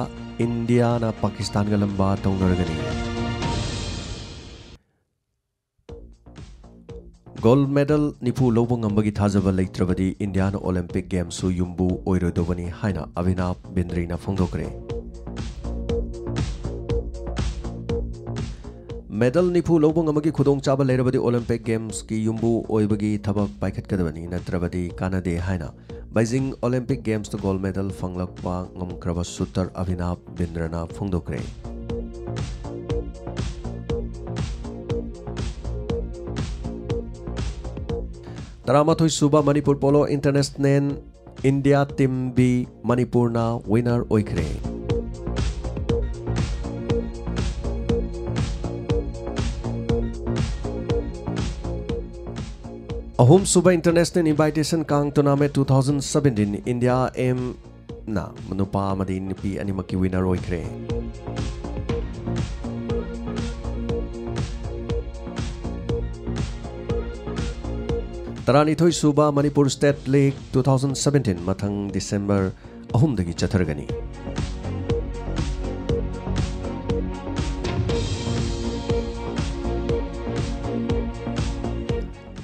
ꯏꯟꯗꯤꯌꯥꯅ ꯄꯥꯀꯤꯁꯇꯥꯟꯒ ꯂꯝꯕꯥ ꯇꯧꯅꯔꯒꯅꯤ꯫ ꯒꯣꯜꯗ ꯃꯦꯗꯜ ꯅꯤꯐꯨ ꯂꯧꯕ ꯉꯝꯕꯒꯤ ꯊꯥꯖꯕ ꯂꯩꯇ꯭ꯔꯕꯗꯤ ꯏꯟꯗꯤꯌꯥꯅ ꯑꯣꯂꯤꯝꯄꯤꯛ ꯒꯦꯝꯁꯁꯨ ꯌꯨꯝꯕꯨ ꯑꯣꯏꯔꯣꯏꯗꯧꯕꯅꯤ ꯍꯥꯏꯅ ꯑꯚꯤꯅꯥꯚ ꯕꯤꯟꯗ꯭ꯔꯤꯅ ꯐꯣꯡꯗꯣꯛꯈ꯭ꯔꯦ꯫ ꯃꯦꯗꯜ ꯅꯤꯐꯨ ꯂꯧꯕ ꯉꯝꯕꯒꯤ ꯈꯨꯗꯣꯡꯆꯥꯕ ꯂꯩꯔꯕꯗꯤ ꯑꯣꯂꯤꯝꯄꯤꯛ ꯒꯦꯝꯁꯀꯤ ꯌꯨꯝꯕꯨ ꯑꯣꯏꯕꯒꯤ ꯊꯕꯛ ꯄꯥꯏꯈꯠꯀꯗꯕꯅꯤ, ꯅꯠꯇ꯭ꯔꯕꯗꯤ ꯀꯥꯟꯅꯗꯦ ꯍꯥꯏꯅ ꯕꯩꯖꯤꯡ ꯑꯣꯂꯤꯝꯄꯤꯛ ꯒꯦꯝꯁꯇ ꯒꯣꯜꯗ ꯃꯦꯗꯜ ꯐꯪꯂꯛꯄ ꯉꯝꯈ꯭ꯔꯕ ꯁꯨꯇꯔ ꯑꯚꯤꯅꯥꯚ ꯕꯤꯟꯗ꯭ꯔꯅ ꯐꯣꯡꯗꯣꯛꯈ꯭ꯔꯦ꯫ ꯇꯔꯥꯃꯥꯊꯣꯏ ꯁꯨꯕ Manipur polo international India team B ꯃꯅꯤꯄꯨꯔꯅ ꯋꯤꯅꯔ ꯑꯣꯏꯈ꯭ꯔꯦ꯫ ꯑꯍꯨꯝꯁꯨꯕ ꯏꯟꯇꯔꯅꯦꯁꯅꯦꯜ ꯏꯟꯚꯥꯏꯇꯦꯁꯟ ꯀꯥꯡ tournament two thousand seventeen India ꯑꯦꯝꯅ ꯅꯨꯄꯥ ꯑꯃꯗꯤ ꯅꯨꯄꯤ ꯑꯅꯤꯃꯛꯀꯤ ꯋꯤꯅꯔ ꯑꯣꯏꯈ꯭ꯔꯦ꯫ ꯇꯔꯥꯅꯤꯊꯣꯏ ꯁꯨꯕ Manipur state league two thousand seventeen ꯃꯊꯪ ꯗꯤꯁꯦꯝꯕꯔ ꯑꯍꯨꯝꯗꯒꯤ ꯆꯠꯊꯔꯒꯅꯤ꯫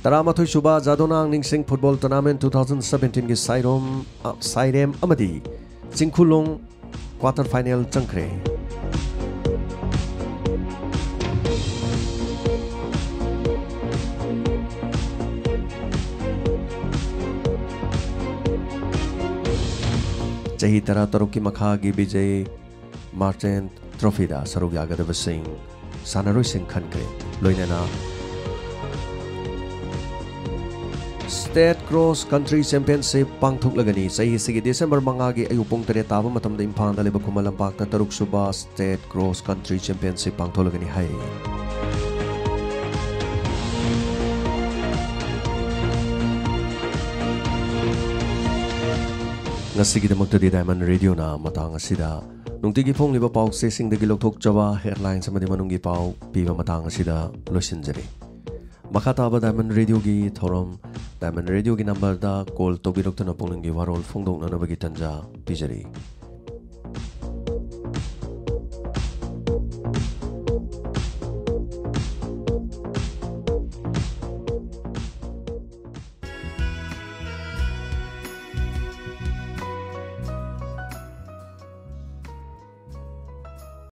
ꯇꯔꯥꯃꯥꯊꯣꯏ ꯁꯨꯕ ꯖꯥꯗꯣꯅꯥꯡ ꯅꯤꯡꯁꯤꯡ ꯐꯨꯠꯕꯣꯜ ꯇꯣꯔꯅꯥꯃꯦꯟꯠ ꯇꯨ ꯊꯥꯎꯖꯟ ꯁꯚꯦꯟꯇꯤꯟꯒꯤ ꯁꯥꯏꯔꯣꯝ, ꯑ, ꯁꯥꯏꯔꯦꯝ ꯑꯃꯗꯤ ꯆꯤꯡꯈꯨꯂꯣꯡ ꯀ꯭ꯋꯥꯇꯔ ꯐꯥꯏꯅꯦꯜ ꯆꯪꯈ꯭ꯔꯦ꯫ ꯆꯍꯤ ꯇꯔꯥꯇꯔꯨꯛꯀꯤ ꯃꯈꯥꯒꯤ ꯕꯤꯖꯦ ꯃꯥꯔꯆꯦꯟꯠ ꯇ꯭ꯔꯣꯐꯤꯗ ꯁꯔꯨꯛ ꯌꯥꯒꯗꯕꯁꯤꯡ, ꯁꯥꯟꯅꯔꯣꯏꯁꯤꯡ ꯈꯟꯈ꯭ꯔꯦ꯫ ꯂꯣꯏꯅꯅ State Cross Country Championship ꯄꯥꯡꯊꯣꯛꯂꯒꯅꯤ꯫ ꯆꯍꯤ ꯑꯁꯤꯒꯤ ꯗꯤꯁꯦꯝꯕꯔ ꯃꯉꯥꯒꯤ ꯑꯌꯨꯛ ꯄꯨꯡ ꯇꯔꯦꯠ ꯇꯥꯕ ꯃꯇꯝꯗ ꯏꯝꯐꯥꯜꯗ ꯂꯩꯕ ꯈꯨꯃꯟ ꯂꯝꯄꯥꯛꯇ ꯇꯔꯨꯛ ꯁꯨꯕ State Cross Country Championship ꯄꯥꯡꯊꯣꯛꯂꯒꯅꯤ ꯍꯥꯏ꯫ ꯉꯁꯤꯒꯤꯗꯃꯛꯇꯗꯤ Diamond Radio ꯅ ꯃꯇꯥꯡ ꯑꯁꯤꯗ ꯅꯨꯡꯇꯤꯒꯤ ꯐꯣꯡꯂꯤꯕ ꯄꯥꯎꯆꯦꯁꯤꯡꯗꯒꯤ ꯂꯧꯊꯣꯛꯆꯕ headlines ꯑꯃꯗꯤ ꯃꯅꯨꯡꯒꯤ ꯄꯥꯎ ꯄꯤꯕ ꯃꯇꯥꯡ ꯑꯁꯤꯗ ꯂꯣꯏꯁꯤꯟꯖꯔꯤ꯫ ꯃꯈꯥ ꯇꯥꯕ Diamond Radio ꯒꯤ ꯊꯧꯔꯝ, Diamond Radio ꯒꯤ number ꯗ call ꯇꯧꯕꯤꯔꯛꯇꯨꯅ ꯄꯨꯛꯅꯤꯡꯒꯤ ꯋꯥꯔꯣꯜ ꯐꯣꯡꯗꯣꯛꯅꯅꯕꯒꯤ ꯇꯟꯖꯥ ꯄꯤꯖꯔꯤ꯫